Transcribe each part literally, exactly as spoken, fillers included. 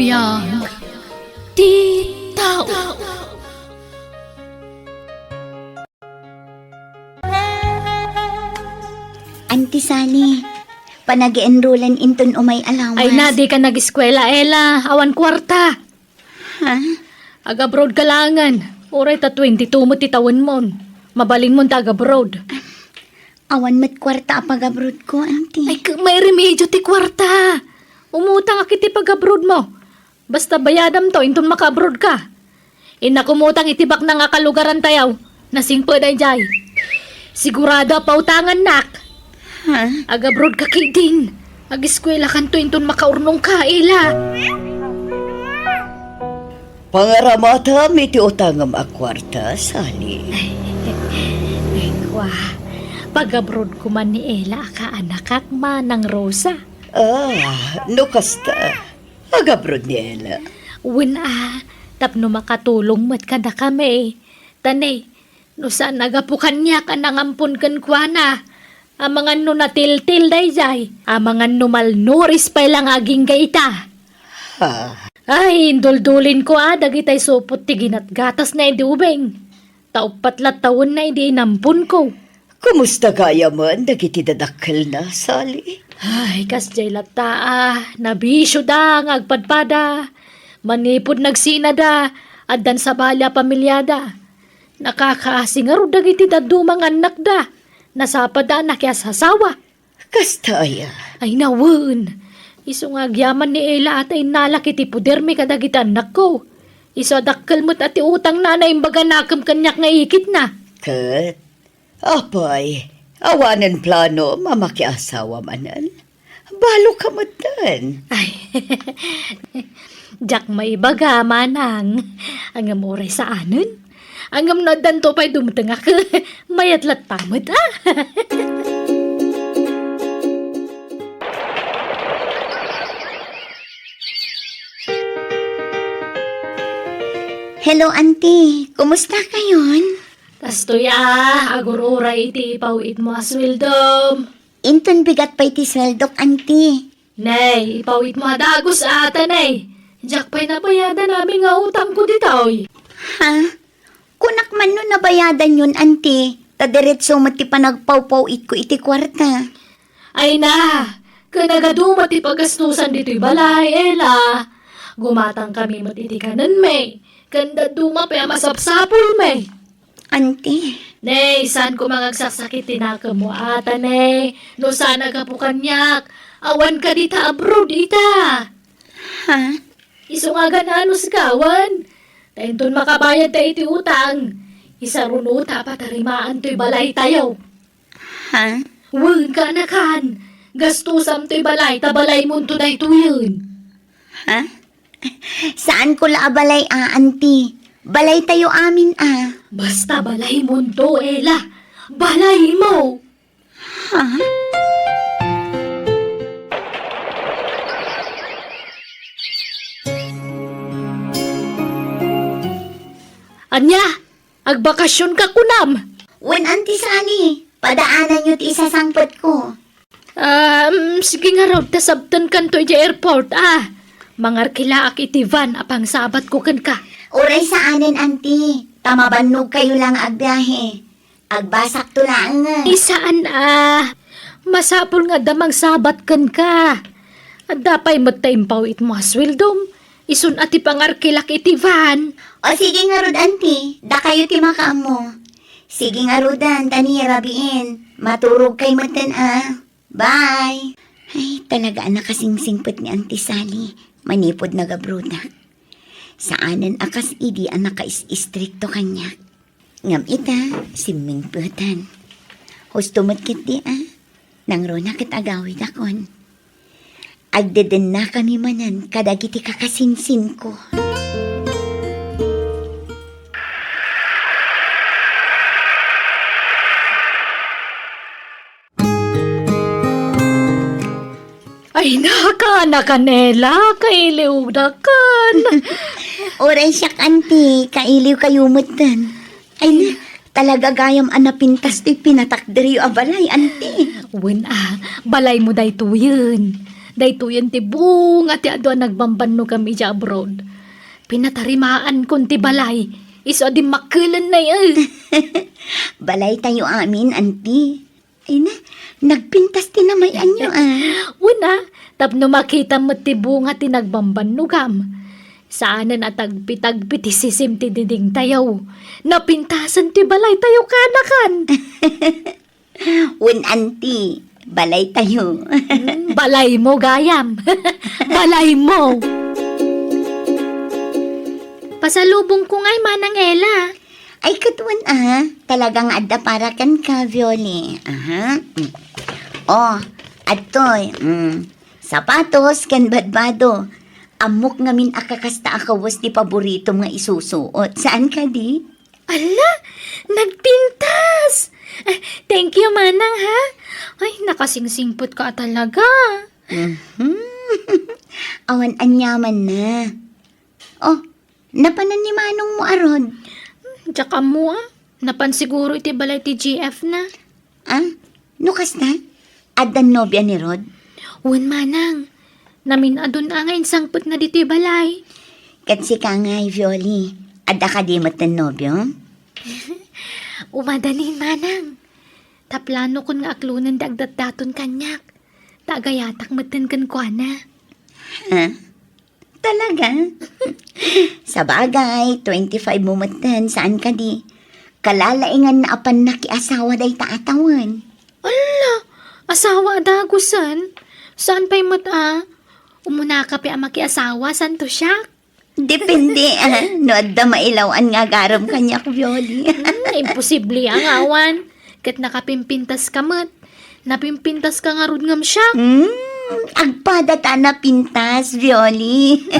Biag ti tao. Auntie Sally, panag-enrollan inton umay allowance. Ay na, dika nag-eskwela, Ella. Awan kuarta. Ha? Ag-abroad ka laengen. Uray ta twenty-two met ti tawenmon. Mabalinmon ta ag-abroad. Awan met kuarta a pag-abroad ko, Auntie. Ay, k-, may remedio ti kuarta. Umutangak iti pag-abroad mo. Basta bayadamto inton maka-abroad ka. Innak umutang iti baknang a kalugaran tayo. Nasingpet daydiay. Sigurado a pautangannak. Ha? Ag-abroad ka ketdin. Ag-eskwela kanto inton makaurnong ka, Ella. Pangaramatam iti utangem a kuarta, Sally. Ay, kua, pag-abroad ko man ni Ella a kaanakak, Manang Rosa. Ah, no kasta, ag-abroad ni Ella. Wen a, tapno makatulong met kadakami. Ta ne, no saan a gapu kaniak a nangampon kenkuana, amangan no natiltil daydiay, amangan no malnourished pay la nga agingga ita. Ha? Ay, induldulin ko a, dagitay supot ti ginatgatasna idi ubing. Ta uppat la tawenna idi inampon ko. Kumusta gayam dagiti dadakkelna, Sally? Ay, kasdiay latta a, nabisioda nga agpadpada. Manipud nagsinada, addan sabali a pamiliada. Nakakaasi ngarud dagiti dadduma nga annakda. Nasapada a nakiasasawa. Kasta aya? Ay, nawen. Isu nga agyaman ni Ella a ta innalak iti podermi kadagiti annakko. Isu a dakkel met a ti utangna a naimbaganakem kaniak nga ikitna. Ket, apay, awanen plano a makiasawa manen? Balo ka metten. Ay, diak maibaga, manang. Ngem uray saanen. Ngem no addanto pay dumtengak, mayat latta met, a. Hello, Auntie. Kumusta kayon? Kastoy a, agur-uray iti ipaw-itmo a sueldom. Inton bigat pay ti sueldok, Auntie. Nay, ipaw-itmo a dagus a ta, nay. Diak pay nabayadan amin nga utangko ditoy. Ha? Kunak man no nabayadanyon, Auntie, ta diretso met ti panagpawpaw-itko iti kuarta. Ay na, ken nagadu met ti pagastusan ditoy balay, Ella. Gumatangkami met iti kanenmi, ken dadduma pay a masapsapulmi. Auntie. Nay, saan ko nga agsaksakit ti nakemmo a ta, nay. No saan a gapu kaniak, awan ka dita abroad ita. Ha? Isu nga agan-anos gawan. Ta inton makabayad ta iti utang, isaruno ta a patarimaan toy balay tayo. Ha? Wen, kaanakan. Gastusam toy balay ta balaymonto daytoyen. Ha? Saan ko la a balay a, Auntie. Balay tayo amin a. Basta balaymonto, Ella. Balaymo. Ha? Ania? Agbakasion ka kunam? Wen, Auntie Sally, padaananyo ti isasangpetko. Um, sige ngarud, ta sabtenkanto idiay airport, a. Mangarkilaak iti van a pangsabatko kenka. Uray saanen, Auntie, ta mabannogkayo la nga agbiahe. Agbasakto laeng. Ay, saan a. Masapul nga adda mangsabat kenka. Adda pay met ta impaw-itmo a sueldom. Isun a ti pangarkilak iti van. O sige ngarud, Auntie, dakayo ti makaammo. Sige ngaruden, ta ni rabiin. Maturogkay metten a. Bye. Ay, talaga a nakasingsingpet ni Auntie Sally manipud nagabroda. Saanen a kas idi a nakais-istrikto kaniak. Ngem ita, simmingpeten. Husto met ketdi a, nangruna ket agawidakon. Agdedennakami manen kadagiti kakasingsinko. Ay, nakaana kan Ella, kailiwdakan. Uray siak, Auntie, kailiwkayo metten. Ay na, talaga gayam a napintas ti pinatakderyo a balay, Auntie. Wen a, balaymo daytoyen. Daytoyen ti bunga ti adu a nagbambannogam idiay abroad. Pinatarimaanko ti balay, isu a dimmakkelenna, eh. Balaytayo amin, anti. Ay na, nagpintas ti namay-anyo, ah. Wen a, tapno makitam met ti bunga ti nagbambannogam. Saanen a tagpi-tagpi ti sisim ti didingtayo. Napintasen ti balaytayo kanakan. Wen, anti, balaytayo. Hmm, balaymo gayam. Balaymo. Pasalubongko ngay, Manang Ella. Ay, ket wen a, talaga nga adda para kenka, Violi. Aha. Mm. Oh, adtoy. Mm. Sapatos ken badbado. Ammok ngamin a kakasta a kawes ti paboritom nga isusuot. Saan kadi? Ala, nagpintas! Ah, thank you, Manang, ha? Ay, nakasingsingpet ka talaga. Mhm. Awan aniamanna. Oh, napanan ni manongmo a Rod? Hmm, diak ammo, ah. Napan siguro iti balay ti G F na. Ah, no kasta? Addan nobia ni Rod? Wen, Manang. Namin-adun a nga insangpetna ditoy balay. Ket sika ngay, Violi, adda kadi metten nobio? Umadanin, Manang. Ta planokon nga aklonen ti agdatdaton kaniak. Ta agayatak metten kenkuana. Ha? Talaga? Sabagay, twenty-five mo metten, saan kadi? Kalalainganna a pannakiasawa dayta a tawen. Ala, asawa a dagusen? Saan pay met a? Umunaka pay a makiasawa, santo siak? Depende, ah, no adda mailaw-an nga agarem kaniak, Violi. Hmm, imposible a nga awan. Ket nakapimpintas ka met. Napimpintas ka ngarud ngem siak. Hmm, agpada ta napintas, Violi.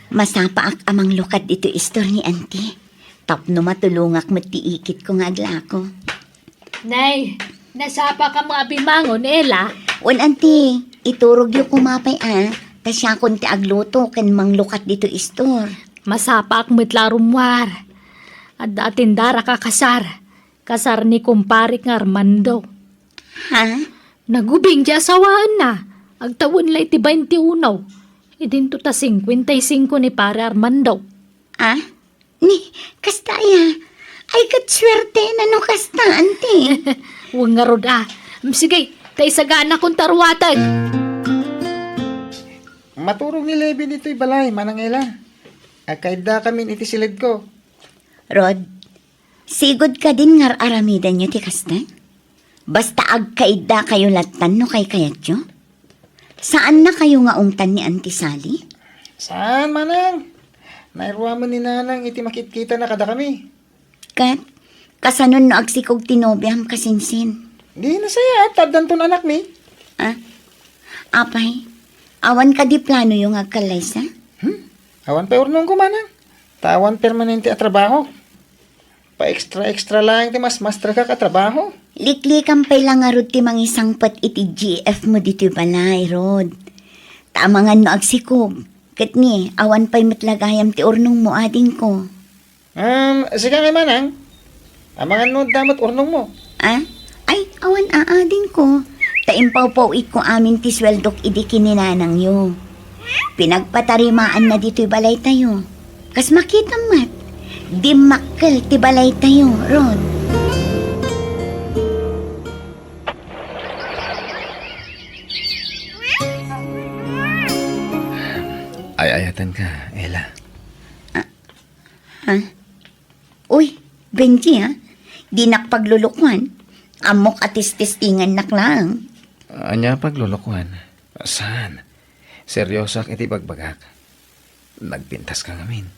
Masapaak a manglukat ditoy istor ni Auntie. Tapno matulongak met ti ikitko nga aglako. Nay, nasapa ka mo a bimangon, Ella? Wen, Auntie, iturogyo koma pay, a, ta siakon ti agluto ken manglukat ditoy istor. Masapaak met la rummuar. Adda a tindara kakasar. Kasar ni kumparik nga Armando. Ha? Nagubing ti asawaenna. Agtawen la iti baintiuno. Idinto ta singkuenta y singko ni Pare Armando. Ah? Ni, kasta aya? Ay, ket suerte na no kasta, Auntie. Wen ngarud a. Sige, ta isaganakon ta ruateg. Maturog ni Levi ditoy balay, Manang Ella. Agkaiddakamin iti siledko. Rod, sigud kadin nga ar-aramidenyo ti kasta? Basta agkaiddakayo lattan no kaykayatyo? Saannakayo nga ungtan ni Auntie Sally? Saan, Manang. Nairuamen ni Nanang iti makitkitana kadakami. Ket, kasanon no agsikog ti nobiam kasinsin? Di nasayaat, ta addanton anakmi. Ah? Apay, awan kadi planoyo nga agkallaysa? Hmm? Awan pay urnongko, Manang. Ta awan permanente a trabaho. Pa-extra-extra laeng ti masmasterka a trabaho. Liklikan pay la ngarud ti mangisangpet iti G F mo ditoy balay, Rod. Ta amangan no agsikog. Ket ni, awan pay met la gayam ti urnongmo, adingko. Um, sika ngay, Manang? Amangan no adda met urnongmo. Ah? Ay, awan a, adingko. Ta impawpaw-itko amin ti sueldok idi ken ni nanangyo. Pinagpatarimaanna ditoy balaytayo. Kas makitam met, dimmakkel ti balaytayo, Rod. Ay-ayatenka, Ella. Ah, ha? Uy, Benji, ha? Dinak paglulukuan. Ammok a tististingannak laeng. Ania paglulukuan? Saan? Seriosak iti bagbagak. Nagpintaska ngamin.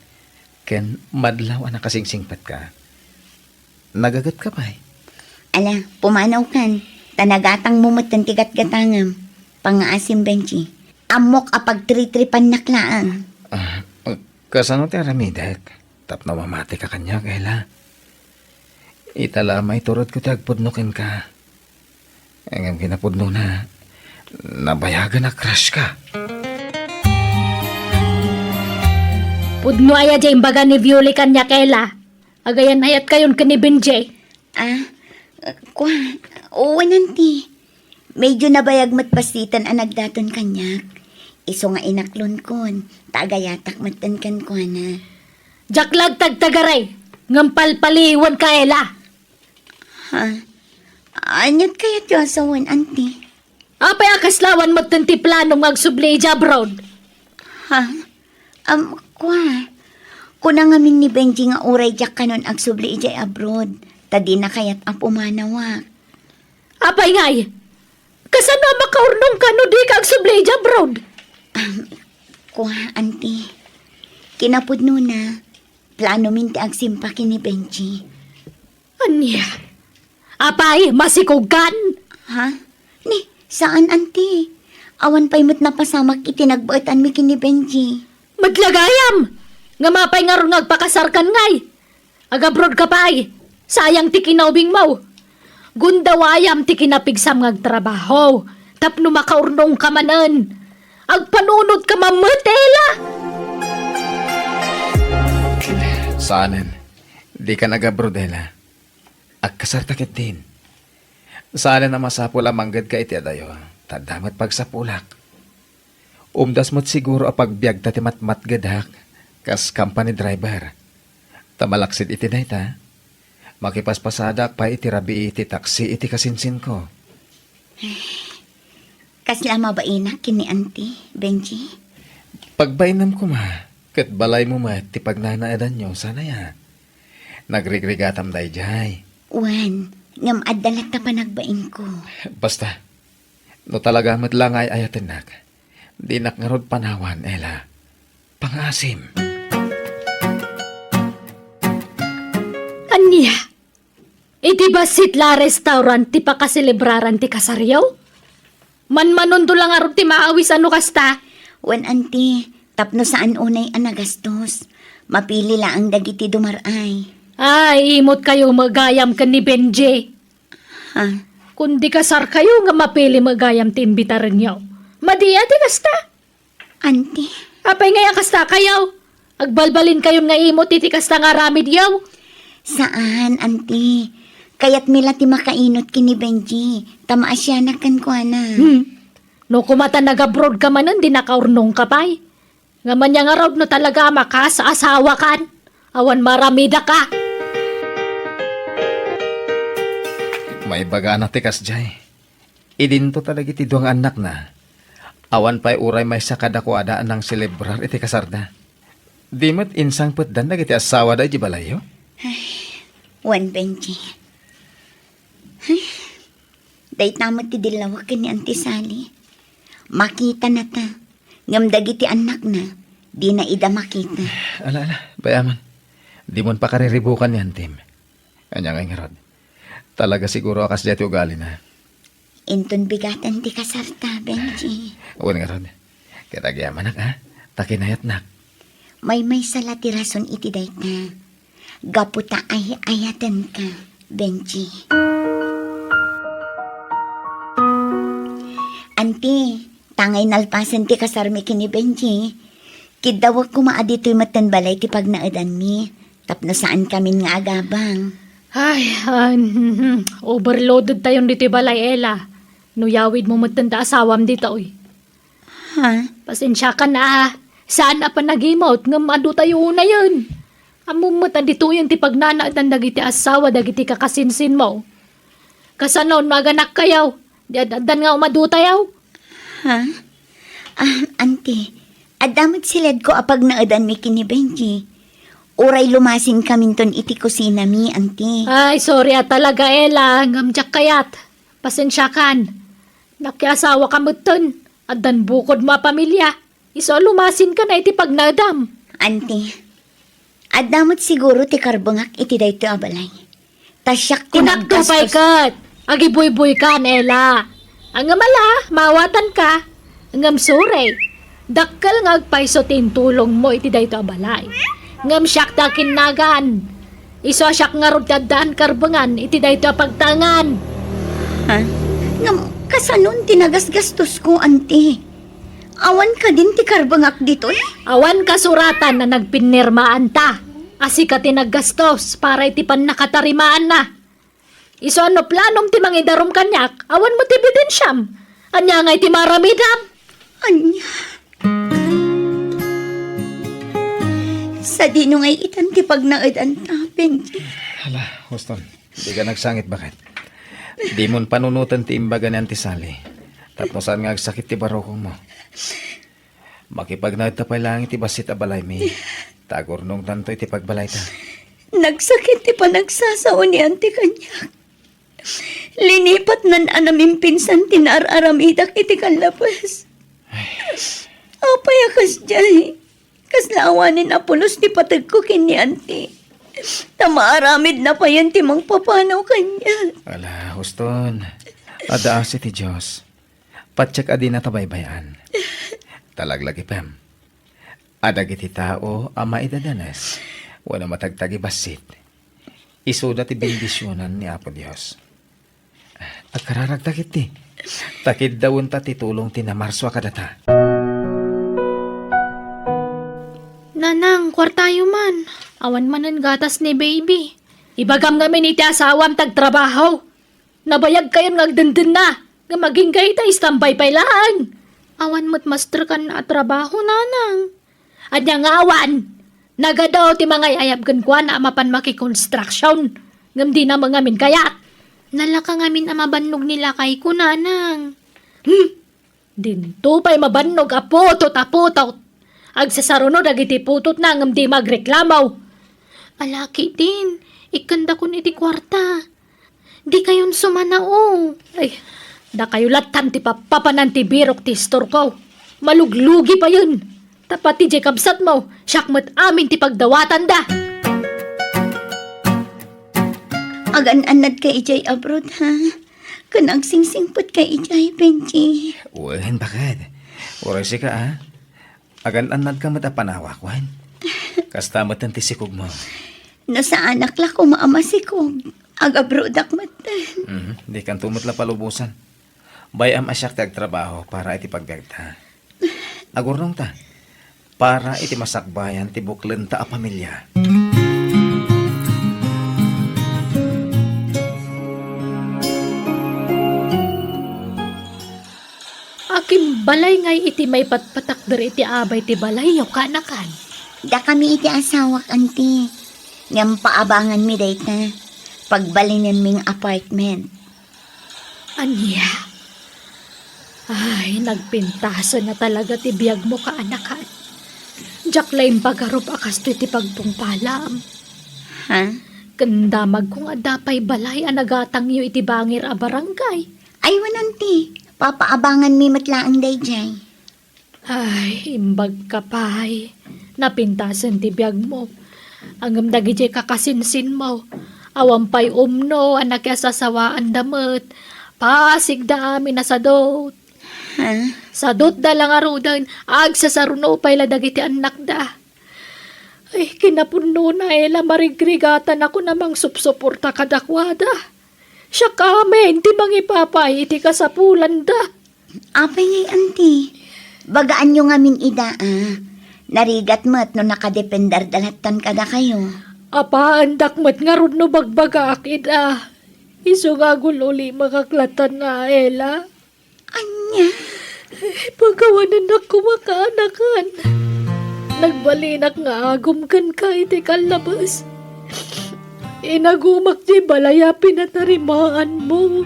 Ken madlaw a nakasingsingpetka. Nagagetka pay? Ala, pumanawkan. Ta nagatangmo metten ti gatgatangam. Pangngaasim, Benji. Ammok a pagtritripannak laeng. Ah, kasano ti aramidek? Tapno mamatika kaniak, Ella. Ita la a maituredko ti agpudno kenka. Ngem kinapudnona, nabayagen a crush ka. Pudno aya diay imbaga ni Violi kaniak, Ella? Agayan-ayatkayon ken ni Benji. Ah, kua, wen, Auntie. Medyo nabayag met passitan a nagdaton kaniak. Isu nga inaklonkon, ta agayatak metten kenkuana. Diak la agtagtagaray, ngem palpaliwenka, Ella. Ha? Aniat kayatyo a sawen, Auntie? Apay a kasla awan metten ti planom nga agsubli idiay abroad? Ha? Am, kua. Kuna ngamin ni Benji nga uray diak kanon agsubli idiay abroad, ta dina kayat a pumanawak. Apay ngay? Kasano a makaurnongka no dika agsubli idiay abroad? Am, kua, Auntie. Kinapudnona, planomin ti agsimpa ken ni Benji. Ania? Apay, masikogkan? Ha? Ni, saan, Auntie. Awan pay met napasamak iti nagbaetanmi ken ni Benji. Met la gayam! Ngem apay ngarud nga agpakasarkan ngay? Agabroad ka pay. Sayang ti kinaubingmo. Gundawayam ti kinapigsam nga agtrabaho tapno makaurnongka manen. Agpanunotka man met, Ella! Saanen. Dika nagabroad, Ella. Agkasarta ketdin. Saanen a masapul a manggedka iti adayo, ta adda met pagsapulak. Umdas met siguro a pagbiagta ti matmatgedak kas company driver. Ta malaksid iti dayta, makipaspasadak pay iti rabii ti taksi iti kasinsinko. Kasla mabainak ken ni Auntie, Benji? Pagbainam koma, ket balaymo met ti pagnanaedanyo, saan aya? Nagrigrigatam daydiay. Wen, ngem adda latta panagbainko. Basta, no talaga met la nga ay-ayatennak, dinak ngarud panawan, Ella. Pangaasim. Ania? Iti bassit la a restaurant ti pakaselebraran ti kasaryo? Manmanonto la ngarud ti maawis a no kasta? Wen, Auntie, tapno saan unay a nagastos. Mapili laeng dagiti dumar-ay. Ay, imotkayo met gayam ken ni Benji. Ha? Kun di kasarkayo nga mapili met gayam ti imbitarenyo. Madi a ti kasta? Auntie. Apay ngay a kastakayo? Agbalbalinkayon nga imot iti kasta nga aramidyo? Saan, Auntie. Kayatmi la ti makainot ken ni Benji, ta maasianak kenkuana. Hmm. No koma ta nagabroad ka manen, di nakaurnong ka pay. Ngem ania ngarud no talaga a makaasawakan, awan maramidaka. Maibagana ti kasdiay. Idinto ta dagiti dua nga annakna, awan pay uray maysa kadakuada a nangselebrar iti kasarda. Di met insangpetdan dagiti assawada idiay balayyo? Ay, wen, Benji. Ay, dayta met ti dillawek ken ni Auntie Sally. Makitanata, ngem dagiti annakna, dina ida makita. Ala, ala, bay-aman. Dimon pakariribukan ni Antim. Ania ngay ngarud? Talaga siguro a kasdiay ti ugalina. Inton bigaten ti kasarta, Benji. Wen ngarud. Ket agyamanak, a? Ta kinayatnak. Maymaysa la ti rason iti dayta. Gapu ta ay-ayatenka, Benji. Anti, tangay nalpasen ti kasarmi ken ni Benji. Kiddawek koma a ditoy metten balay ti pagnaedanmi, tapno saankamin nga agabang. Ay, ah, overloaded tayon ditoy balay, Ella. No yawidmo metten ta asawam ditoy. Ha? Pasensiakan a, saan a panagimot ngem adu tayo unayen. Ammom met a ditoyen ti pagnanaedan dagiti asawa dagiti kakasinsinmo. Kasano no aganakkayo, di ad-addan nga umadu tayo? Ha? Ah, anti, adda met siledko a pagnaedanmi ken ni Benji. Uray lumasinkaminton iti kusinami, anti. Ay, sorry a talaga, Ella, ngem diak kayat. Pasensiakan. Nakiasawaka metten. Addan bukodmo a pamilia. Isu a lumasinka na iti pagnaedam. Anti, adda met siguro ti karbengak iti daytoy a balay. Ta siak ti naggastos. Kunakto pay ket, agibuybuykan, Ella. Ngem ala, maawatanka. Ngem sorry. Dakkel nga agpayso ti intulongmo iti daytoy a balay. Ngem siak ti akinnagan. Isu a siak ngarud ti addaan karbengan iti daytoy a pagtaengan. Ha? Ngem kasanon ti nagasgastosko, anti? Awan kadin ti karbengak ditoy? Awan kasuratan a nagpinnirmaanta a sika ti naggastos para iti pannakatarimaanna. Isu a no planom ti mangidarum kaniak, awan met ebidensiam. Ania ngay ti maaramidam? Ania? Sadino ngay itan ti pagnaedanta, Benji? Hala, Houston, dika nagsangit, baket. Dimon panunoten ti imbaga ni Auntie Sally. Tapno saan nga agsakit ti barukongmo. Makipagnaedta pay laeng iti bassit a balaymi. Ta agurnongtanto iti pagbalayta. Nagsakit ti panagsasao ni Auntie kaniak. Linipatnan a namimpinsan ti naar-aramidak iti kallabes. Apay a kasdiay? Kasla awanen a pulos ti pategko ken ni Auntie. Ta maaramidna payen ti mangpapanaw kaniak. Ala, Houston. Adda asi ti Dios. Patiek a dinata baybay-an. Ta laglagipem, a dagiti tao a maidadanes wenno matagtagibassit, isuda ti bendisionan ni Apo Dios. Agkararagta ketdi, ta kiddawenta ti tulong ti namarso a kadata. Nanang, kuartayo man. Awan manen gatas ni baby. Ibagam ngamin iti asawam ti agtrabaho. Nabayagkayon nga agdendenna, ngem agingga ita, istambay pay laeng. Awan met masterkan a trabaho, nanang. Ania nga awan? Nagadu ti mangay-ayab kenkuana a mapan makikonstruksion, ngem dina met ngamin kayat. Nalaka ngamin a mabannog ni lakayko, nanang. Hmm, Dinto pay mabannog a putot a putot. Agsasaruno dagiti putotna ngem di magreklamo. Ala ketdin, ikkandakon iti kuarta. Dikayon sumanao. Ay, dakayo lattan ti pappapanan ti birok ti istorko. Maluglugi payen. Ta pati diay kabsatmo, siak met amin ti pagdawatanda. Agan-annadka idiay abroad, ha? Ken agsingsingpetka idiay, Benji. Wen, baket. Uray sika, a? Agan-annadka met a panawak, wen? Kasta met ti sikogmo. No saanak la koma a masikog, agabrodak met. Mhm, dikanto met la palubosan. Bay-am a siak ti agtrabaho para iti pagbiagta. Agurnongta para iti masakbayan ti buklenta a pamilia. Akimbalay ngay iti maipatpatakder iti abay ti balayyo, kaanakan. Dakami iti asawak, anti. Ngem paabanganmi dayta. Pagbalinenmi nga apartment. Ania? Ay, nagpintasen a talaga ti biagmo, kaanakan. Diak la impagarup a kastoy ti pagtungpalam. Ha? Ken damagko nga adda pay balay a nagatangyo iti bangir a barangay. Ay, wen, anti. Papaabanganmi met laeng daydiay. Ay, imbagka pay. Napintasen ti biagmo. Ngem dagidiay kakasinsinmo, awan pay umno a nakiasasawaanda met. Pasigda amin a sadut. Ha? Sadutda la ngaruden, agsasaruno pay la dagiti annakda. Ay, kinapunona, Ela, marigrigatanakon a mangsupsuporta kadakuada. Siak amin ti mangipapay iti kasapulanda. Apay ngay, anti? Bagaanyo ngamin ida, a. Narigat met no nakadependarda lattan kadakayo. Apaandak met ngarud no bagbagaak ida. Isu nga agul-ulimekak lattan a, Ela. Ania? Pagawanennak koma, kaanakan. Nagbalinak nga agum kenka iti kallabes. Inagumak ti balay a pinatarimaanmo.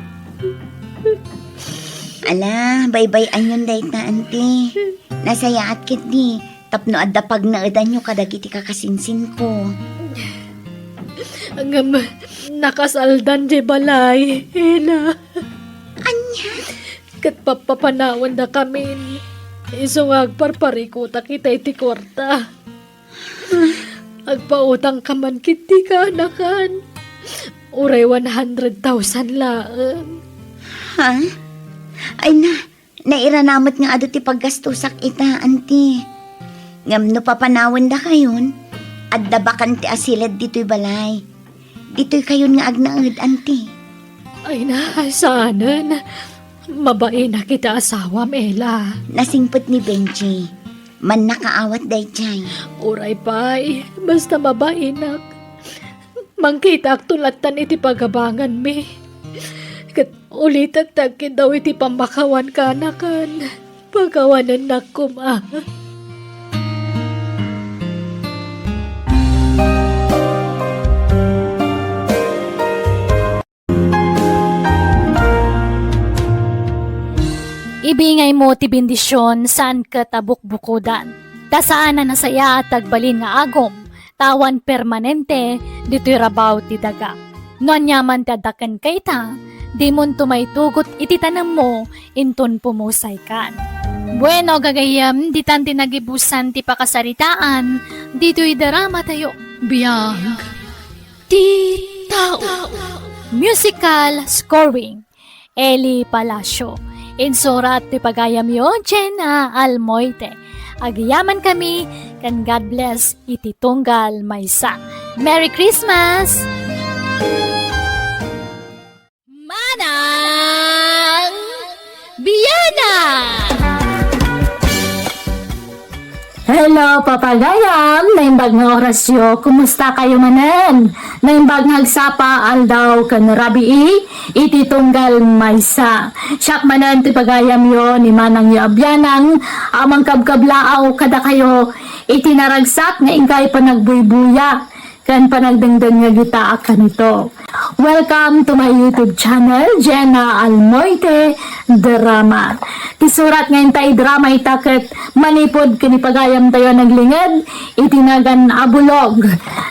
Ala, baybay-anyon dayta, anti. Nasayaat ketdi tapno adda pagnaedanyo kadagiti kakasinsinko. Ngem nakasaldan ti balay, Ela. Ania? Ket pappapanawendakamin. Isu nga agparparikutak ita iti kuarta. Agpautangka man ketdi, kaanakan. Uray one hundred thousand laeng. Ha? Ay na, nairana met nga adu ti paggastosak ita, anti. Ngem no papanawendakayon, adda bakante a siled ditoy balay. Ditoykayon nga agnaed, anti. Ay na, saanen. Mabainak iti asawam, Ela. Nasingpet ni Benji. Mannakaawat daydiay. Uray pay, basta mabainak. Mangkitaakto lattan iti pagabanganmi. Ket ulitek ti agkiddaw iti pammakawan kanakan. Pakawanennak koma. Ibingaymo ti bendision saan ket a bukbukodan. Ta saan a nasayaat ti agbalin nga agom, ta awan permanente ditoy rabaw ti daga. No aniaman ti adda kenka ita, dimonto maitugot iti tanemmo inton pumusaykan. Bueno, gagayyem, ditan ti nagibusan ti pakasaritaan ditoy drama tayo. Biag ti tao. Musical scoring, Eli Palacio. Insurat ti pagayamyo, Jenna Almoite. Agyamankami, ken God bless iti tunggal maysa. Merry Christmas! Manang Biana! Hello, papagayam! Naimbag nga orasyo, kumusta kayo manen? Naimbag nga agsapa, aldaw ken rabii, iti tunggal maysa. Siak manen ti pagayamyo ni manangyo a bianang a mangkabkablaaw kadakayo iti naragsak nga inkay panagbuybuya ken panagdengdengngeg ita a kanito. Welcome to my YouTube channel, Jenna Almoite Drama. Ti surat nga inta idrama ita ket manipud ken ni pagayamtayo a naglinged iti nagan a bulog.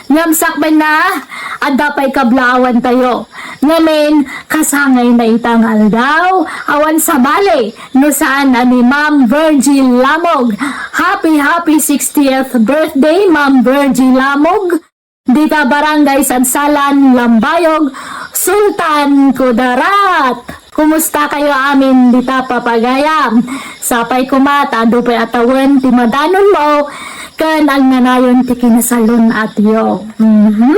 Ngem sakbenna, adda pay kablaawantayo. Ngamin, kasangayna ita nga aldaw, awan sabali, no saan a ni Ma'am Virgie Lamog. Happy, happy sixtieth birthday, Ma'am Virgie Lamog. Dita Barangay Sansalan, Lambayog, Sultan Kudarat. Kumusta kayo amin dita, papagayam? Sapay koma ta adu pay a tawen ti madanonmo ken agnanayon ti kinasalun-atyo. Mhm.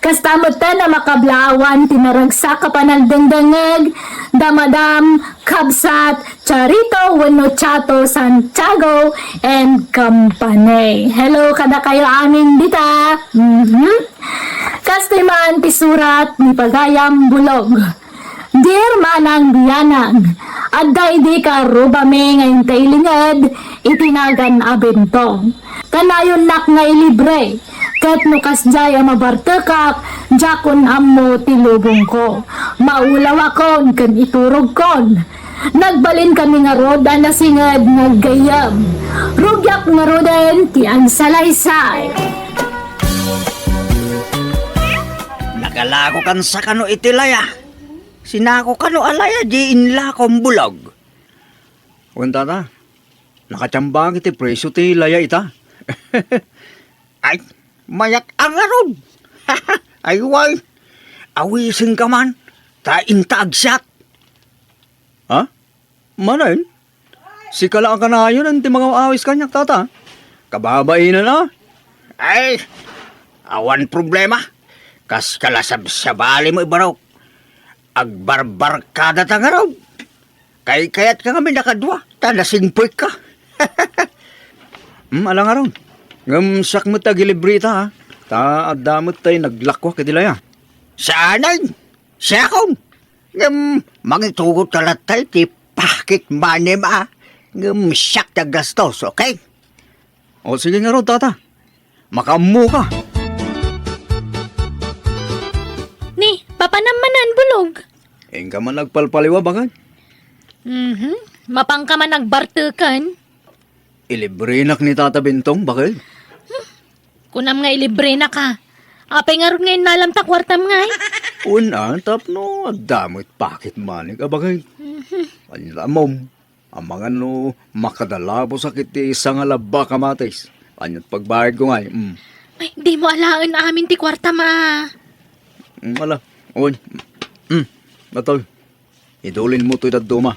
Kasta met ten a makablaawan ti naragsak a panagdengdengngeg da Madam Kabsat Charito wenno Chato Santiago and Company. Hello kadakayo amin dita. Mhm. Kastoy man ti surat ni Pagayam Bulog. Dear Manang Bianang, adda idi karubami nga intay linged iti nagan a bentong. Kanayonnak nga ilibre, ket no kasdiay a mabartekak, diakon ammo ti lubongko. Maulawakon ken iturogkon. Nagbalinkami ngarud a nasinged nga aggayyem. Rugiak ngaruden ti agsalaysay. Nagalakokan sa kano iti laya? Sinako kano a laya di inlakom, Bulog? Wen, tata, nakatiambak iti presyo ti laya ita. Ay, mayak-ang ngarud. Ay, way. Awisenka man, ta inta agsiat. Ha? Manen? Sika la a kanayon ti mangaw-awis kaniak, tata. Kababainen a. Ay, awan problema. Kas kala sabsabali mo, ibarok. Agbarbarkada ta ngarud. Kaykayatka ngamin a kadua, ta nasingpet ka. Hmm, ala ngarud. Ngem siak met ti agilibre ita, ha? Ta adda met tay naglakuak iti laya. Saanen? Siakon. Ngem mangitugot ka latta iti pocket money-m, a. Ngem siak ti aggastos, okay? O, sige ngarud, tata. Makaammo ka. Ni, papanam manen, Bulog? Inka man agpalpaliwa, bakay? Mhm. Mapanka man agbarteken? Ilibrenak ni Tata Bentong, bakay? Kunam nga ilibrenak, a. Apay ngarud nga innalam ta kuartam ngay? Wen a, tapno adda met pocket money-k, a, bakay? Mhm. Ania, ammom. Amangan no makadalabosak iti sanga labba kamatis. Ania't pagbayadko ngay, mm. Ay, dimo alaen amin ti kuartam, a. Mm, ala. Wen. Mm. Atoy. Idulinmo toy dadduma.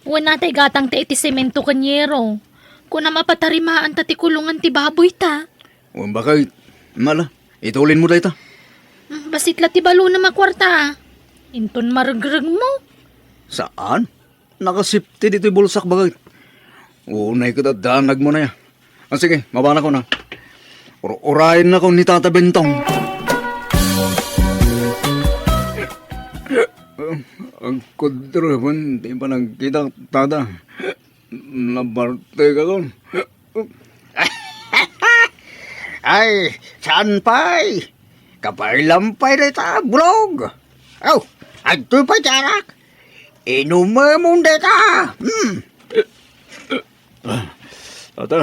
Wen a, tay gatangta iti semento ken yero. Kunam a patarimaanta ti kulongan ti baboyta. Wen, bakay. Mm, ala. Idulinmo dayta. Mm, bassit la ti balonam a kuarta, a. Inton maregregmo. Saan? Nakasipti ditoy bulsak, bakay. Unay ket adda nagmunay, a. A, sige, mabanakon, a. Ur-urayennakon ni Tata Bentong. Agkudruben ti panagkitak, tata. Nabartekakon. Ay, saan pay? Kabaelam pay dayta, Bulog. Aw, adtoy pay ti arak. Inumemon dayta. Hmm. Tata.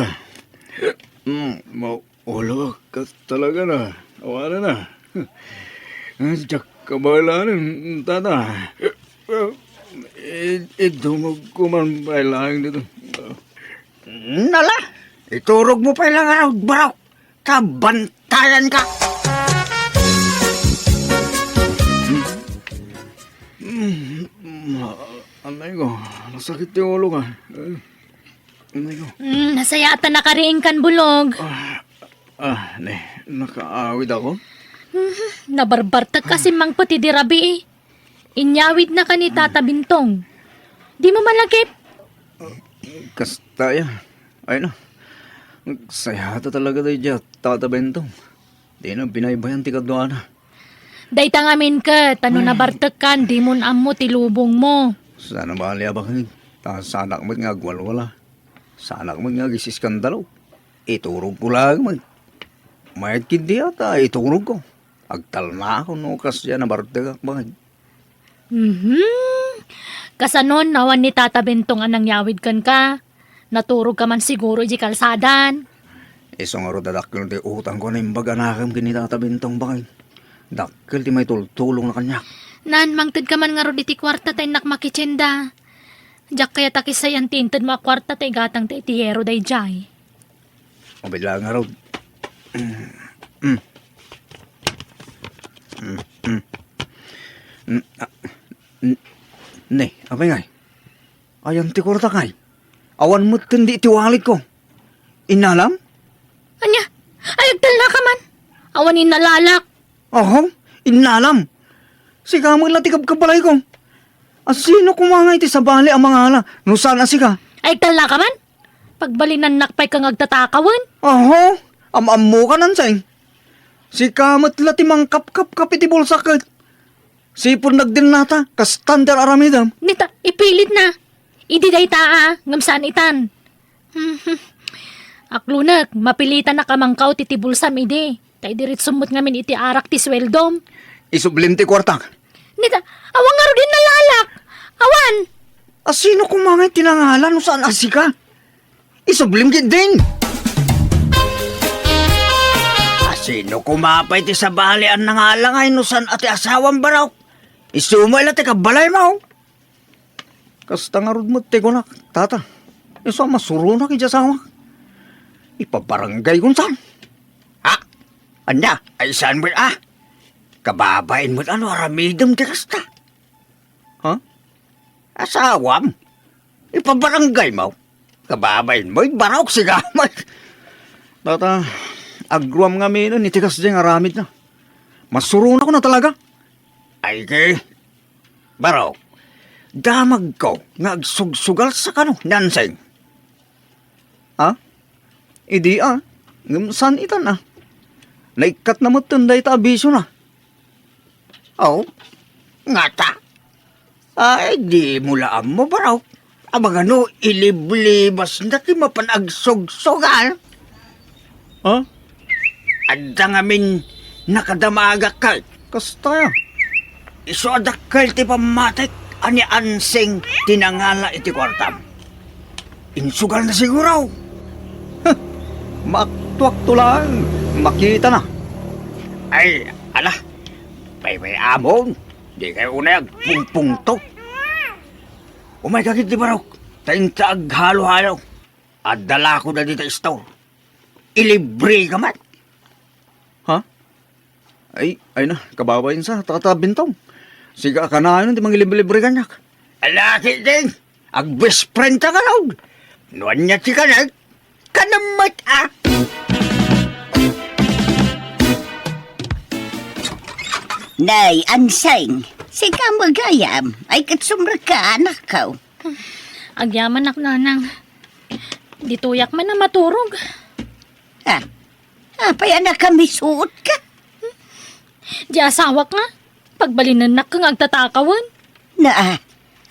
Hmm, mau- Ulo, kas talaga na. Awan na. Diak kabaelan, tata. I-, idungog ko man pay laeng dito. Nala, iturog mo pay lang araw, barok. Kabantayan ka. Mm, mm, anay ko, nasakit ti ulo ka. Anay ko. Mm, nasayaatan na kariing kan Bulog. Ah, ah, ne, nakaawid ako? Mhm, nabarbartek kasi mangpet idi rabii. Inyawid na ka ni Tata Bintong. Di mo malagip? Kasta ya. Ay na. Sayata talaga tayo dya, Tata Bintong. Dina binaybayan ti kaduana. Dayta ngamin ket, ano nabartek kan, di mon ammo ti lubong mo. Sana bali a bakit? Ta sanak met nga agwalwala. Sanak met nga agisiskandalo. Iturog ko lang met. Mayat kindi ata, iturog ko. Agtalna ako no kasya nabartek ak bakit. Mhm. Kasanon, awan ni Tata Bentong a nangyawid kenka? Naturog ka man siguro iti kalsadan. Isu ngarud a dakkel ti utang ko a naimbag a nakem ken ni Tata Bentong, baket. Dakkel ti maitultulongna kaniak. Nan, mangted ka man ngarud iti kuarta ta innak makitienda. Diak kayat a kisay-an ti inted mo a kuarta ta igatang ta iti yero daydiay. Abay lang ngarud. Mm. Mm, mm. Mm, ah, n-, ne, apay ngay? Ayan ti kuarta ngay. Awan met ken di iti wallet ko. Innalam? Ania? Ay, agtalna ka man. Awan innalalak. Aho, innalam. Sika met la ti kabkabalay ko. A, sino koma ngay ti sabali a mangala no saan a sika? Ay, agtalna ka man. Pagbalinannak pay kang agtatakawen. Aho, am-ammo ka, Nanseng. Sika met la ti mangkapkapkap iti bulsak ket sipud nagdennata, kas standar aramidem. Nita, ipilit na. Idi dayta a, ngem saan itan. Aklunek, mapilitanak a mangkaw ti, ti bulsam idi. Ta idiritsom met ngamin iti arak ti sueldom. Isublim ti kuartak. Nita, awan ngarud innalalak. Awan. A, sino koma ngay ti nangala no saan a sika? Isublim ketdin. A, sino koma pay ti sabali a nangala ngay no saan a ti asawam, barok? Isu met la ti kabbalaymo. Kasta ngarud met ti kunak, tata. Isu a masuronak iti asawak. Ipabaranggaykon saan? Ha? Ania? Ay, saan met a? Kababain met a no aramidem ti kasta. Ha? Asawam? Ipabaranggaymon? Kababainmo, barok, sika met. Tata, agruam ngaminen iti kasdiay nga aramidna. Masuronakon a talaga. Ay, ke, barok, damagko nga agsugsugal sa kano, Nanseng. Ha? Idi a, ngem saan itan a? Naikkatna metten dayta a bisiona. Aw, ngata? Ay, di mo la ammo, barok. Amangan no iliblibasna ti mapan agsugsugal. Ha? Adda ngamin nakadamagak ket. Kasta. Isu a dakkel ti pammatik a ni Ansing ti nangala iti kuartam. Insugalna siguro. Huh, maaktuakto laeng makitana. Ay, ala. Paymay-amon. Dikay unay agpungpungto. Umayka ketdi, barok, ta inka aghalo-halo. Adda la koma dita store. Ilibreka met. Ha? Ay, ay na, kababain sa, Tata Bintong. Sika a kanayon ti mangilibre-libre kaniak. Ala ketdin, agbest friend ta ngarud. No ania ti kanek, kanem met a. Nay, Anseng, sika met gayam, ay ket sumrekka, anakko. Agyamanak, nanang. Ditoyak man a maturog. Ah, apay a nakamisuotka? Di asawak nga, pagbalinennak nga agtatakawen. Na,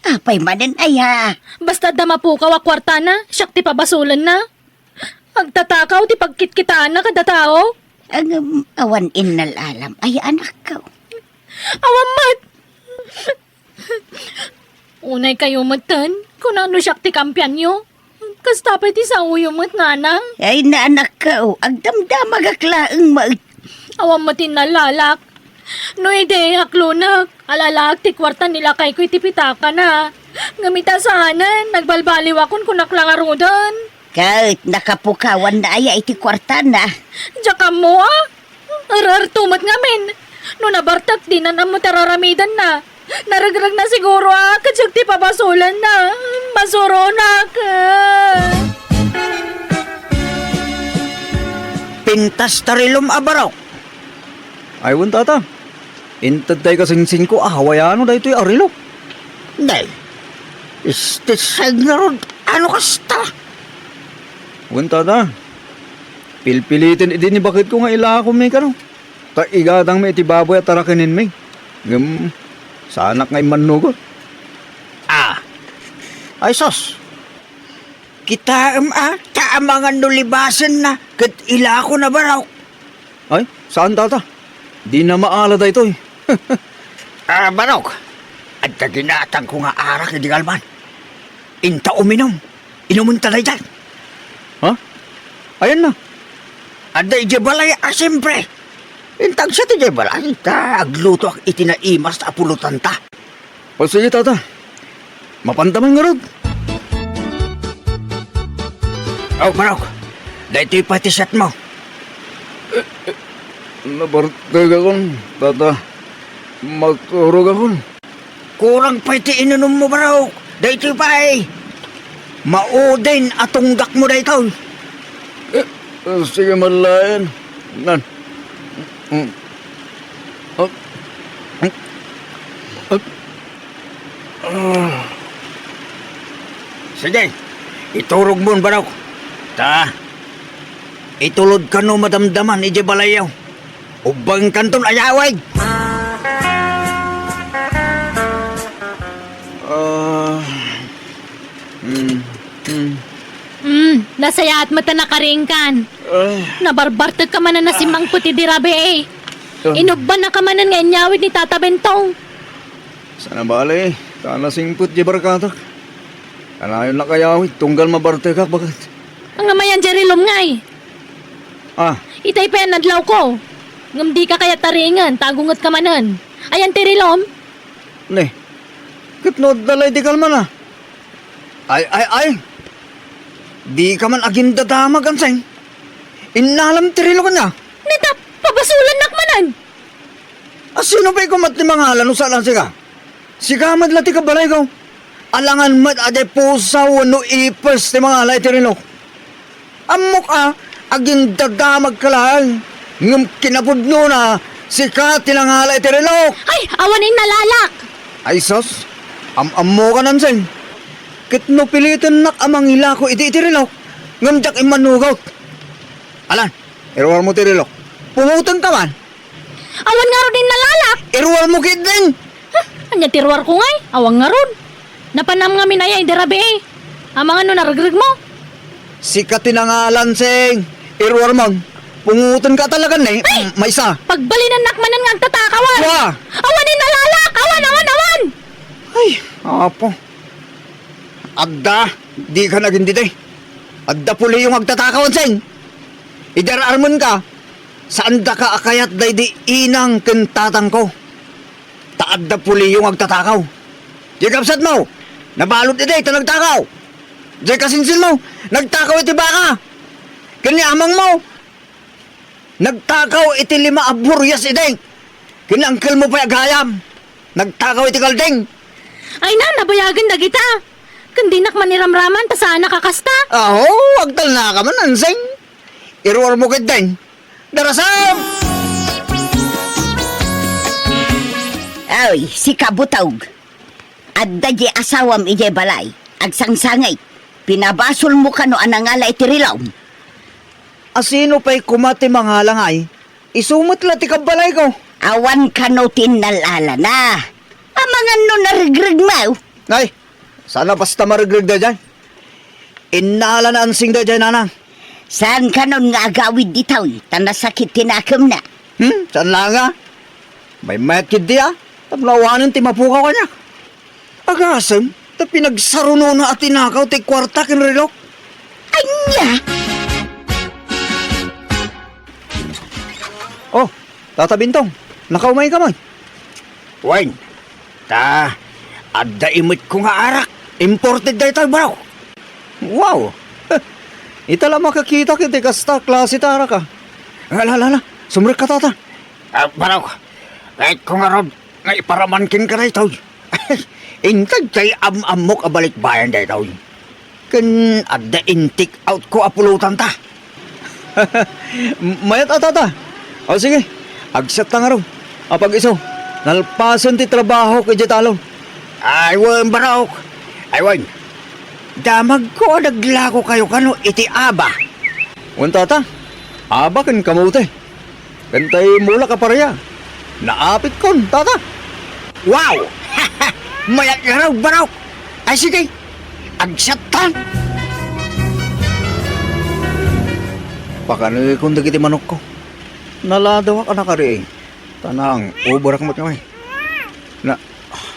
apay manen aya? Basta adda mapukaw a kuartana, siak ti pabasolenna. Agtatakaw ti pagkitkitaanna kada tao. Ngem, awan innal-alam aya, anakko? Awan met. Unay kayo metten, kuna no siak ti kampianyo. Kasta pay ti saoyo met, nanang. Ay, na, anakko, agdamdamagak laeng met. Awan met innal-alak. No idi, aklonek, al-alaek ti kuarta ni lakayko iti pitakana. Ngem ita saanen, nagbalbaliwakon, kunak la ngaruden. Ket nakapukawanna aya iti kuartana? Diak ammo a. Ererto met ngamin. No nabartek, dinan ammo ti ar-aramidenna. Naregregna siguro a ket siak ti pabasolenna. Masuronak. Pintas ti rilom a barok. Ay, wen, tata. Inted tay kasinsinko a hawayano daytoy a relo. Nay, istisay ngarud, ano kasta? Wen, tata. Pilpiliten idi ni baketko nga ilakom ni kano. Ta igatangmi iti baboy a tarakenenmi. Ngem, saanak nga immannugot. Ah. Ay, sus. Kitaem a, ta amangan no libasenna, ket ilako na barok. Ay, saan, tata? Dina maala daytoy. Ah, barok, adda ginatangko nga arak idi kalman. Inta uminom. Inumenta dayta. Ha? Ayanna? Adda idiay balay a, siempre. Inta agsiat idiay balay, ta aglutoak iti naimas a pulotanta. O, sige, tata. Mapanta man ngarud. O, barok. Daytoy pay ti siatmo. Nabartekakon, tata. Maturogakon. Kurang pay ti inunummo, barok. Daytoy pay. Maudin a tunggakmo daytoy. Eh, sige, malaen. Nan. Mm. Ah. Mm. Ah. Ah. Sige, iturogmon, barok. Ta, itulodkan no madamdaman idiay balayyo. Ubbangenkanton ayawid. Ah. Mm. Mm. Mm, nasayaat met a nakaringkan. Ay. Nabarbartekka manen a simmangpet idi rabii. Ah. Inubbannaka manen nga inyawid ni Tata Bentong. Saan a bale, ta nasingpet diay barkatak. Kanayon la kayawid, tunggal mabartekak, baket. Ngem ayan diay rilom ngay? Ah. Itay pay a nadlawko. Ngem dika kayat taringen, ta agungetka manen. Ayan ti rilom? Ne, ket no adda la idi kalman a. Ay, ay, ay! Dika man agindadamag, Anseng. Innalam ti rilom kaniak. Ne, ta pabasolennak manen. A, sino pay koma ti mangala no saan a sika? Sika met la ti kabalayko. Alangan met a diay pusaw wenno ipes ti mangala iti rilok. Ammok a, agindadamagka laeng, ngem kinapudnona, sika ti nangala iti rilok. Ay, awan innalak! Ay sus, am-ammoka, Anseng. Ket no pilitennak a mangilako idi iti rilok, ngem diak immannugot. Alan, iruarmo ti rilok. Pungotenka man. Awan ngarud innalak! Iruarmo ketdin! Ha? Ania ti ruarko ngay? Awan ngarud. Napanam ngamin aya idi rabii. Amangan no naregregmo? Sika ti nangala, Anseng. Iruarmon. Pungotenka talaga ni. Ay! M-, maysa. Pagbalinennak manen nga agtatakawan. Wa! Awan innalak! Awan, awan, awan! Ay, apo. Adda, dika nagindidi. Adda puliyo nga agtatakaw, Anseng. Idi ar-armenka, saandaka a kayat daydi inang ken tatangko. Ta adda puliyo nga agtatakaw. Diay kabsatmo, nabalud idi ta nagtakaw. Diay kasinsinmo, nagtakaw iti baka. Ken ni amangmo, nagtakaw iti lima a burias idi. Ken ni angkelmo pay a gayam, nagtakaw iti kalding. Ay na, nabayagen dagita. Ken dinak man iramraman ta saanak a kasta. Aho, agtalnaka man, Anseng. Iruarmo ketdin. Darasam! Ay, sika butog. Adda diay asawam idiay balay. Agsangsangit. Pinabasolmo kano a nangala iti rilom. A, sino pay koma ti mangala ngay? Isu met la ti kabbalayko. Awan kano ti innal-alana. A, Amangan no naregreg mo. Ay, saan a basta maregreg daydiay. Innala ni Ansing daydiay, nanang. Saan kanon nga agawid ditoy, ta nasakit ti nakemna. Hmm, saan la nga? Maymayat ketdi a, tapno awanen ti mapukaw kaniak. Agasem, ta pinagsarunona a tinakaw ti kuarta ken relok. Ania? Oh, Tata Bintong, nakaumayka man? Wen, ta, adda imetko nga arak. Imported daytoy, bro. Wow! Ita la makakitak iti kasta klase ti arak, a. Ala, ala, ala. Sumrekka, Tata. Ah, bro, kayatko ngarud nga iparaman kenka daytoy. Inted ti am-ammok a balikbayan daytoy. Ken adda in-take out ko a pulotanta. Mayat a, Tata. O sige, agsatta ngarud. Apag-isu, nalpasen ti trabahok idiay talon. Ay, wen, barok. Ay, wen. Damagko a naglakokayo kano iti aba. Wen, Tata. Aba ken kamote. Ken tay mulak a paria. Naapitkon, Tata. Wow! Mayat ngarud, barok. Ay, sige. Agsattan. Pakanekon dagiti manokko. Naladawak a nakariing. Ta nang-uberak met ngay. Na,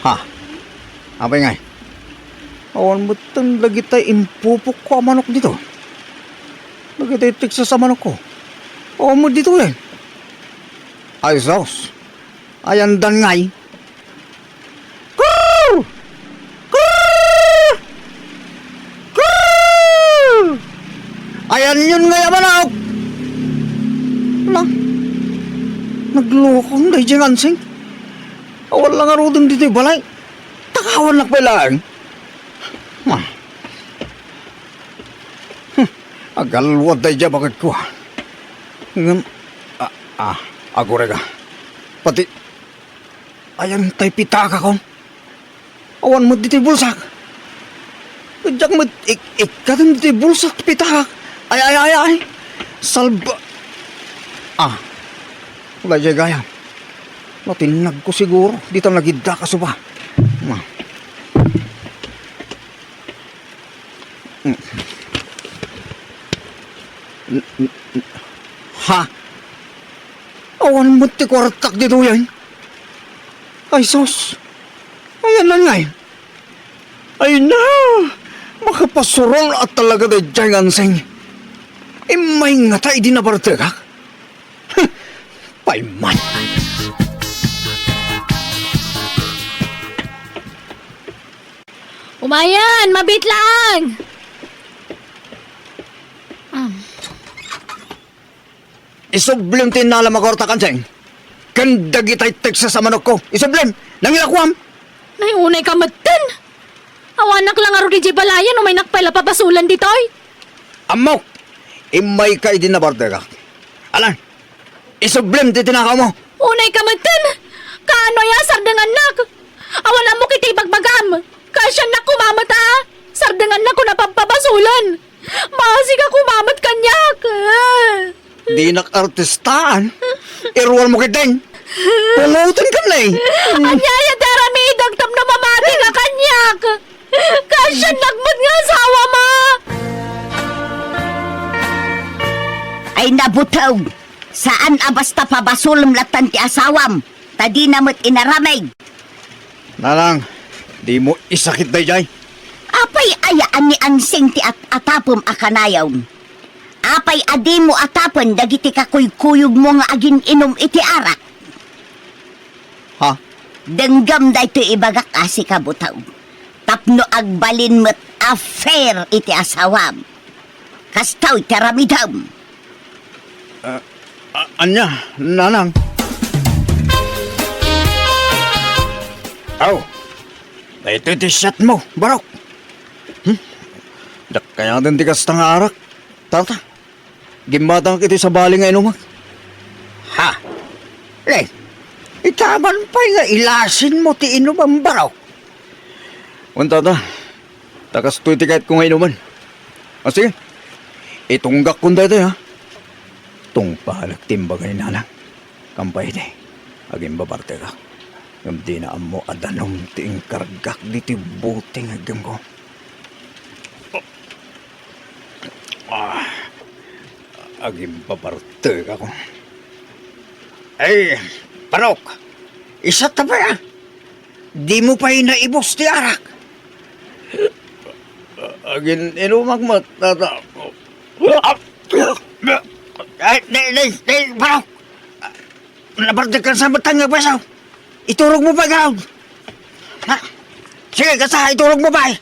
ha? Apay ngay? Awan metten dagitay impupokko a manok ditoy. Dagitay Texas a manokko. Awan met ditoy, eh. Ay, sus. Ayandan ngay. Kurr! Kurr! Kurr! Ayanyon ngay a manok. Ala, naglokon daydiay nga Ansing. Awan la ngaruden ditoy balay. Takawannak pay laeng. Ah. Hmm. Agalwad daydiay a baketko, a. Ngem, ah, ah, agurega. Pati, ayan tay pitakakon. Awan met ditoy bulsak. Diak met ik-, ikkaten ditoy bulsak ti pitakak. Ay, ay, ay, ay. Salba-, ah. Daydiay gayam. Natinnagko siguro. Dita nagiddak a suba. Ah. Ha? Awan met ti kuartak ditoy, ay. Ay, sus. Ayan na ngay. Ay na! Makapasuron a talaga daydiay nga Ansing. Immay ngata idi nabartekak? Huh! Payman! Umayan, mabit laeng. Ah. Isublem ti innalam a kuartak, Ansing. Ken dagitay Texas a manokko. Isublem. Nangilakoam. Nay, unayka metten. Awanak la ngarud idiay balayan, umaynak pay la pabasolen ditoy. Ammok. Immayka idi nabartekak. Alan. Isublem ti tinakawmo. Unayka metten. Kaano aya, sardengannak? Awan ammok iti ibagbagam. Kaasiannak koma met a. Sardengannak kuna pampabasolen. Basika koma met kaniak. Dinak artistaan. Iruanmo ketdin. Pulotenka, ne. Ania aya ti aramidek tapno mamatika kaniak? Kaasiannak met nga asawam, a. Ay, nabuteng. Saan a basta pabasolem lattan ti asawam, ta dina met inaramid. Nanang, dimo isakit daydiay. Apay aya a ni Ansing ti at-atapem a kanayon? Apay a dimo atapen dagiti kakuykuyogmo nga agin-inum iti arak? Ha? Denggem daytoy ibagak a sika, buteng. Tapno agbalin met a fair iti asawam. Kastoy ti aramidem. Ah, a-, ania, nanang? Aw, daytoy ti siatmo, barok. Hmm? Diak kayaten ti kasta nga arak, tata. Gimmatangak iti sabali nga inumek. Ha? Len, itaman pay nga ilasinmo ti inumem, barok. Wen, tata, ta kastoy ti kayatko nga inumen. A, sige. Itunggakkon daytoy, ha? Tungpalek ti imbaga ni nanang. Kampay iti agimbabartekak. Ngem dina ammo a danum ti inkargak ditoy bote nga iggemko. Ah, agimbabartekak. Ay, Barok, isat ta pay, ah. Dimo pay naibus ti arak. Agin-inumak met, tata. Ay, di, di, di, Barok. Nabartekkan sa met nga beso. Iturogmo pay, Gaud. Ha? Sige, kasta, iturogmo pay.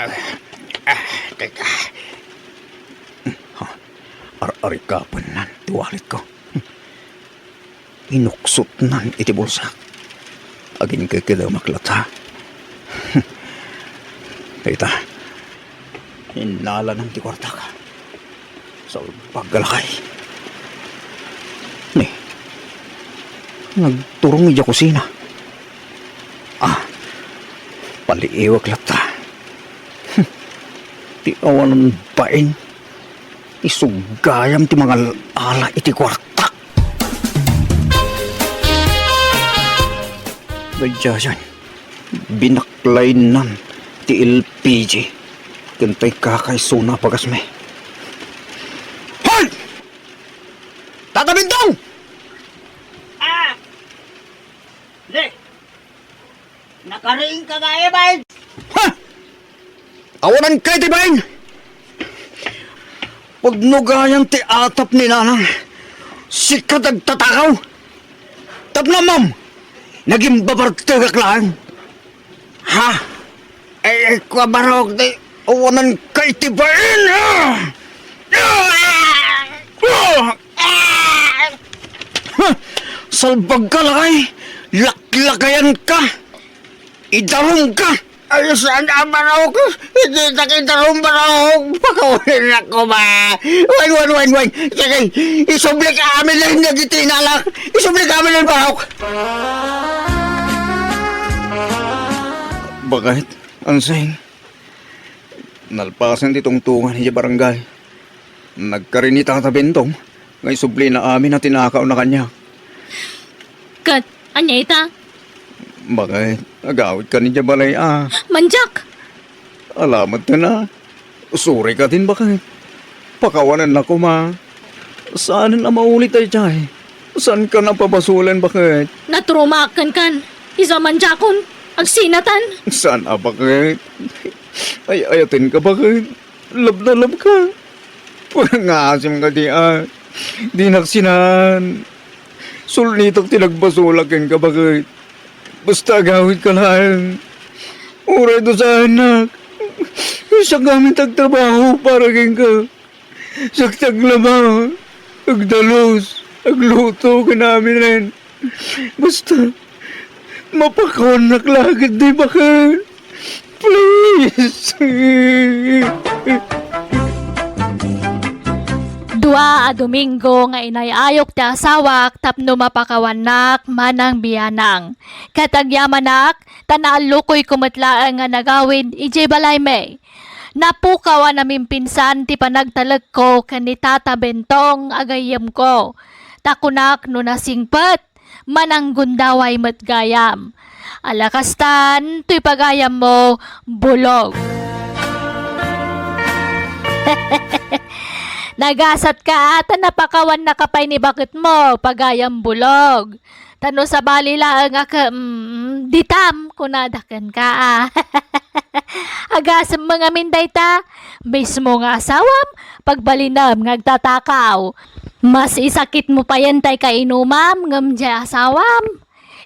Ah, ah, teka. Ha? Ar-, arikapennan ti walletko. Inuksotnan iti bulsak. Aginkekedemak latta. Dayta, innalanan ti kuartak. Salbag a lakay. Ni, nagturong idiay kusina. Ah, paliiwek latta. Ti awanan bain, isu gayam ti mangal-ala iti kuartak. Daydiayen, binaklaynan ti L P G ken tay kakaisuna a bagasmi. Hoy! Tata Bentong! Ah! Ne! Nakariing ka nga, Evan! Ha? Awanan ka iti bain! Pudno gayam ti atap ni Nanang, sika ti agtatakaw. Tapno ammom, nagimbabartekak laeng. Ha? Ay, ay, kua, Barok, ti awanan ka iti bain, ha? Ha? Salbag ka, lakay! Laklakayan ka! Idarum ka! Ay, saan a, Barok? Hindi ta kita rumbaraw. Pakawanan ako ba? Wan, wan, wan, wan. Sige, isublik amin lang dagiti inalak. Isublik amin lang, Barok. Bakit, Ansing? Nalpasen ti tungtungan idiay barangay. Nagkari ni Tata Bentong nga isublina amin a tinakawna kaniak. Ket, ania ita? Bakit? Agawidka idiay balay a. Mandiak! Ala met ta. Sorry ka din, bakit? Pakawanan na koma. Saanen a maulit daydiay. Saanka a pabasolen, bakit? Naturumaak kenkan. Isu a mandiakon. Agsinatan. Saan a, bakit? Ay, ayatenka, bakit? Love na love ka. Pangasim ka di, ah. Dinak sinaan. Sulnitak ti nagbasolak kenka, bakit? Basta agawidka laeng. Uray dusaennak. Siak ngamin ti agtrabaho para kenka. Siak ti aglaba, agdalus, agluto, ken aminen. Basta, mapakawannak la ketdi, bakit? Please. Dua a Domingo nga inay-ayok ti asawak tapno mapakawannak manang bianang. Ket agyamanak, ta naallukoyko met laeng nga nagawid idiay balaymi. Napukaw a namimpinsan ti panagtalekko ken ni Tata Bentong a gayyemko. Ta kunak no nasingpet, mananggundaway met gayam. Ala kastan, toy pagayammo, Bulog. Nagasatka a ta napakawannaka pay ni baketmo, pagayam Bulog. Ta no sabali laeng a ke-, mm, ditam, kunada kenka a. Agasem ngamin dayta, mismo nga asawam, pagbalinem nga agtatakaw. Mas isakitmo payen tay kainumam ngem diay asawam.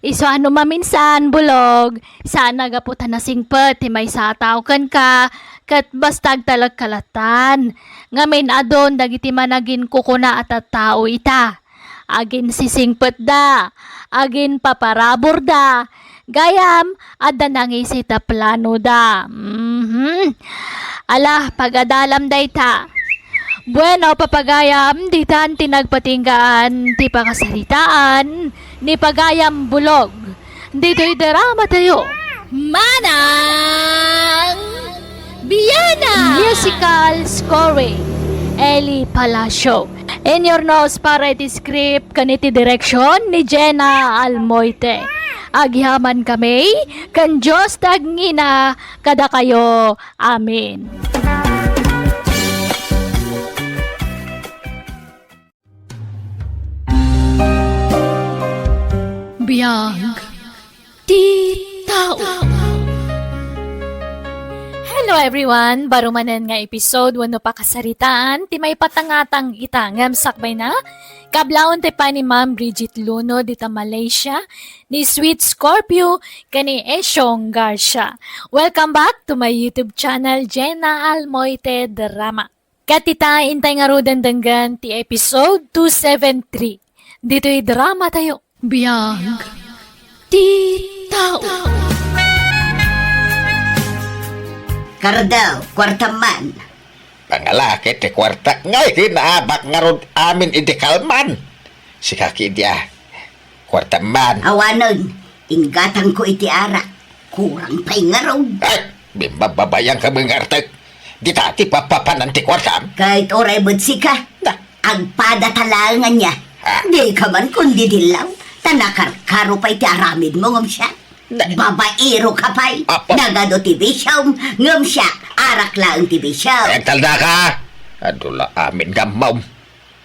Isu a no maminsan, Bulog, saan a gapu ta nasingpet ti maysa a tao kenka, ket basta agtalekka lattan. Ngamin adun dagiti managinkukuna a tattao ita. Aginsisingpetda, aginpaparaburda, gayam, adda nangisit a planoda. Mhm. Ala, pagadalam dayta. Bueno, papagayam, ditan ti nagpatinggaan ti pakasaritaan ni Pagayam Bulog. Ditoy drama tayo. Manang Biana! Musical scoring, Eli Palacio. Inurnos para iti script ken iti direksion ni Jenna Almoite. Agyamankami ken Dios ti agngina kadakayo. Amen. Biag ti tao. Hello everyone! Baro manen nga episode wenno pakasaritaan ti maipatangatang ita ngem sakbayna, kablaon ti pay ni Ma'am Bridget Luno dita Malaysia, ni Sweet Scorpio, ken ni Eshong Garcia. Welcome back to my YouTube channel, Jenna Almoite Drama. Ket ita, intay ngaruden denggen ti episode two seven three. Ditoy drama tayo. Biag ti tao. Kardaw, kuartam man. Pangalaki ti kuartak ngay kinaabak ngarud amin idi kalman. Sika ki dia. Kuartam man. Awanen, inggatangko iti arak. Kurang pay ngarud. Ay, bimbababayang kami ngartek. Dita ti papapanan ti kuartam. Kahit oray met sika. Na. Agpada ta laeng ania. Ah. Di ka man kundi dillaw. Ta nakarkaro pay ti aramid mo ngem siya. Na. Babaero ka pay. Apo. Nagadu ti bisyom, ngem siya, arak laeng ti bisyo. Ay, agtalna ka. Adu la amin nga ammom.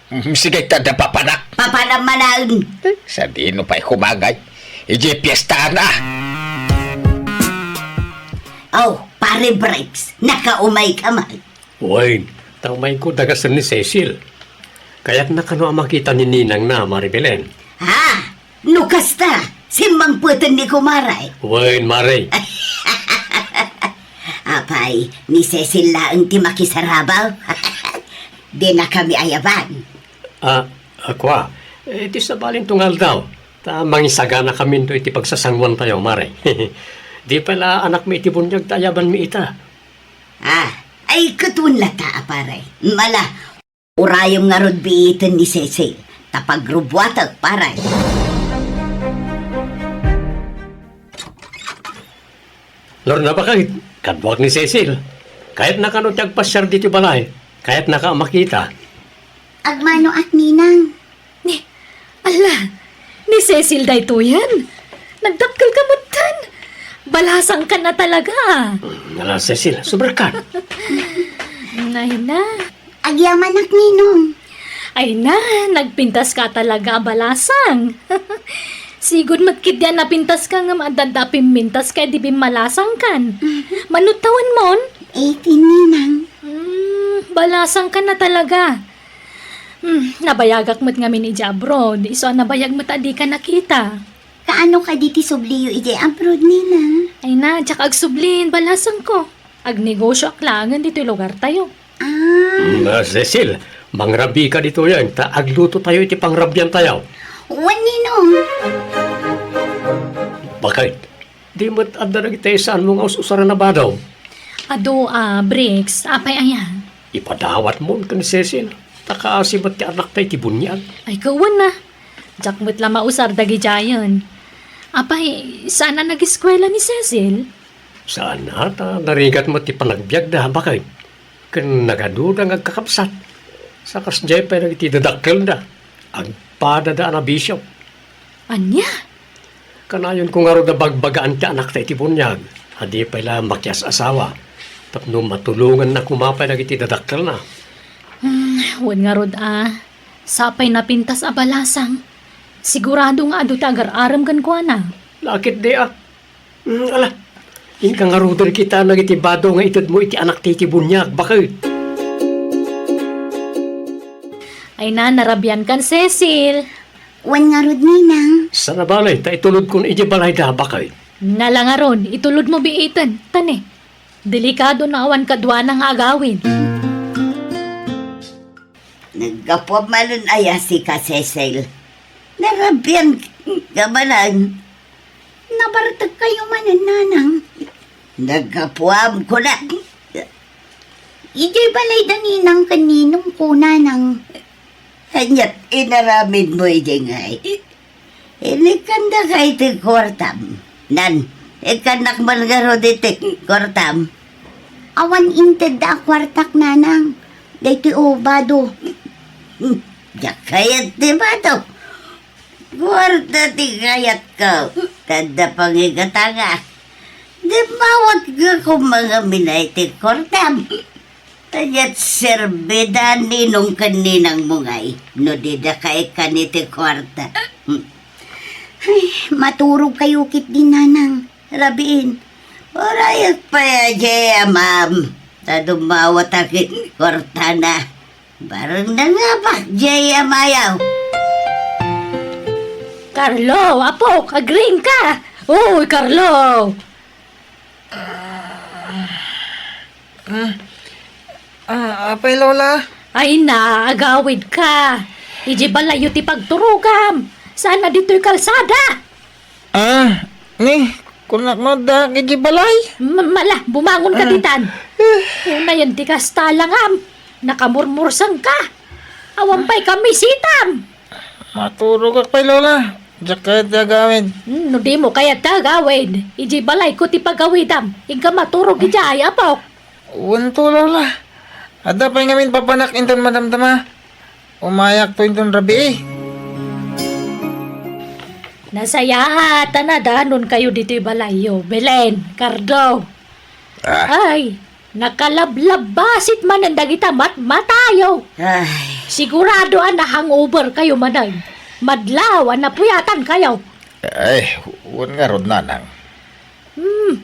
Mm, sige, ta da papanak. Papanam manen. Eh, sadino pay kumagay? Iji piesta na. Oh, Pare Briggs, nakaumay ka man. Wen, ta umayko dagasen ni Cecil. Kayatna kano a makita ni ninangna, Mare Belen. Ha? No kasta, simmangpeten ni kumare. Wen, Mare. Apay, ni Cecil laeng ti makisarabaw? Dinakami ayaban. Ah, a kua, eh, ti sabalinto nga aldaw, ta mangisaganakaminto iti pagsasanguantayo, Mare. Di pay la anakmi iti buniag ta ayabanmi ita. Ah, ay, ket wen latta a pare. Ala, urayem ngarud biiten ni Cecil, ta pagrubuatek, pare. Lorna, baket, kaduak ni Cecil. Kayatna kano ti agpasiar ditoy balay. Kayatnaka a makita. Agmanoak, ninang. Ni, ala, ni Cecil daytoyen. Nagdakkel ka metten. Balasangkan a talaga. Mm, ala, Cecil, sobra ka. Ay na. Agyamanak, ninong. Ay na, nagpintas ka talaga a balasang. Sigud met ketdi a napintas ka ngem adda a pimmintas ka idi bimmalasangkan. Mhm. Mano tawenmon? Eighteen, ninang. Hmm, balasangkan a talaga. Hmm, nabayagak met ngamin idiay abroad. Isu a nabayag met a dika nakita. Kaano kadi ti subliyo idiay abroad, ninang? Ay na, diak agsubli, balasangko. Agnegosioak laengen ditoy lugartayo. Ah. Mm, ah, Cecil, mangrabiika ditoyen, ta aglutotayo iti pangrabiantayo. Wen, ninong. Baket, di met adda dagiti saanmo nga us-usaran a bado? Adu, ah, Briggs, apay aya? Ipadawatmon ken ni Cecil, ta kaasi met ti anakta iti buniag. Ay, kawen na. Diak met la mausar dagidiayen. Apay, saan a nageskuela ni Cecil? Saan a, ta narigat met ti panagbiagda, baket. Ken nagaduda nga agkakabsat. Sa kasdiay pay dagiti dadakkelda, agpadada a nabisio. Ania? Kanayonko ngarud a bagbagaan ti anakta iti buniag, a di pay la makias-asawa, tapno matulonganna koma pay dagiti dadakkelna. Hmm, wen ngarud a, sapay napintas a balasang. Sigurado nga adu ti agar-arem kenkuana. Lakit di a. Hmm, ala, inka ngaruden kita dagiti bado nga itedmo iti anakta iti buniag, baket. Ay na, narabiankan, Cecil. Wen ngarud, ninang. Saan a bale, ta itulodkon idiay balayda, baket. Nala ngarud, itulodmo biiten, ta ne, delikado no awan kaduana nga agawid. Naggapuam manen aya sika, Cecil? Narabian ka manen? Nabartek kayo manen, nanang? Naggapuam, kunak. Idiay balayda ninang ken ninong ko, nanang. Aniat inaramidmo idiay ngay? Inikkandaka iti kuartam. Nan, ikkannak man ngarud iti kuartam. Awan intedda a kuartak, nanang. Daytoy ubado. Diak kayat ti bato. Kuarta ti kayatko. Tadda pangigatangak. Dimmawat nga kung mga minay ti kuartam. Tanyat serbida ninong ken ninangmo ngay, no dida kay kani ti kuarta. Hmm. Ay, maturog kayo kit di nanang. Rabiin. Urayek pay a jay a ma'am. Ta dumawat a kit kuartana. Bareng na nga bak jay a mayaw. Carlo, apok, agring ka. Uy, Carlo. Ah, ah, apay, Lola? Ay na, agawid ka. Iji balayyo ti pagturogam. Saan na ditoy kalsada? Ah, ni, kunak no da iji balay? M-, mala, bumangon ka Ah. ditan. Eh. Unayen ti kasta langam. Nakamurmursang ka. Awan pay kami sitam. Maturogak pay, Lola. Diak kayat ti agawid. Hmm, no di mo kayat ti agawid, iji balayko ti pagawidam. Inka maturog ija ay apok. Wen to, Lola. Adda pay ngamin papanak inton madamdama. Umayakto inton rabii. Nasayaat a nadanon kayo ditoy balayyo, Belen, Carlo. Ah. Ay, nakalablabbasit manen dagita matmatayo. Ay. Sigurado a na-hangover kayo manen. Madlaw a napuyatan kayo. Ay, wen ngarud, nanang. Hmm.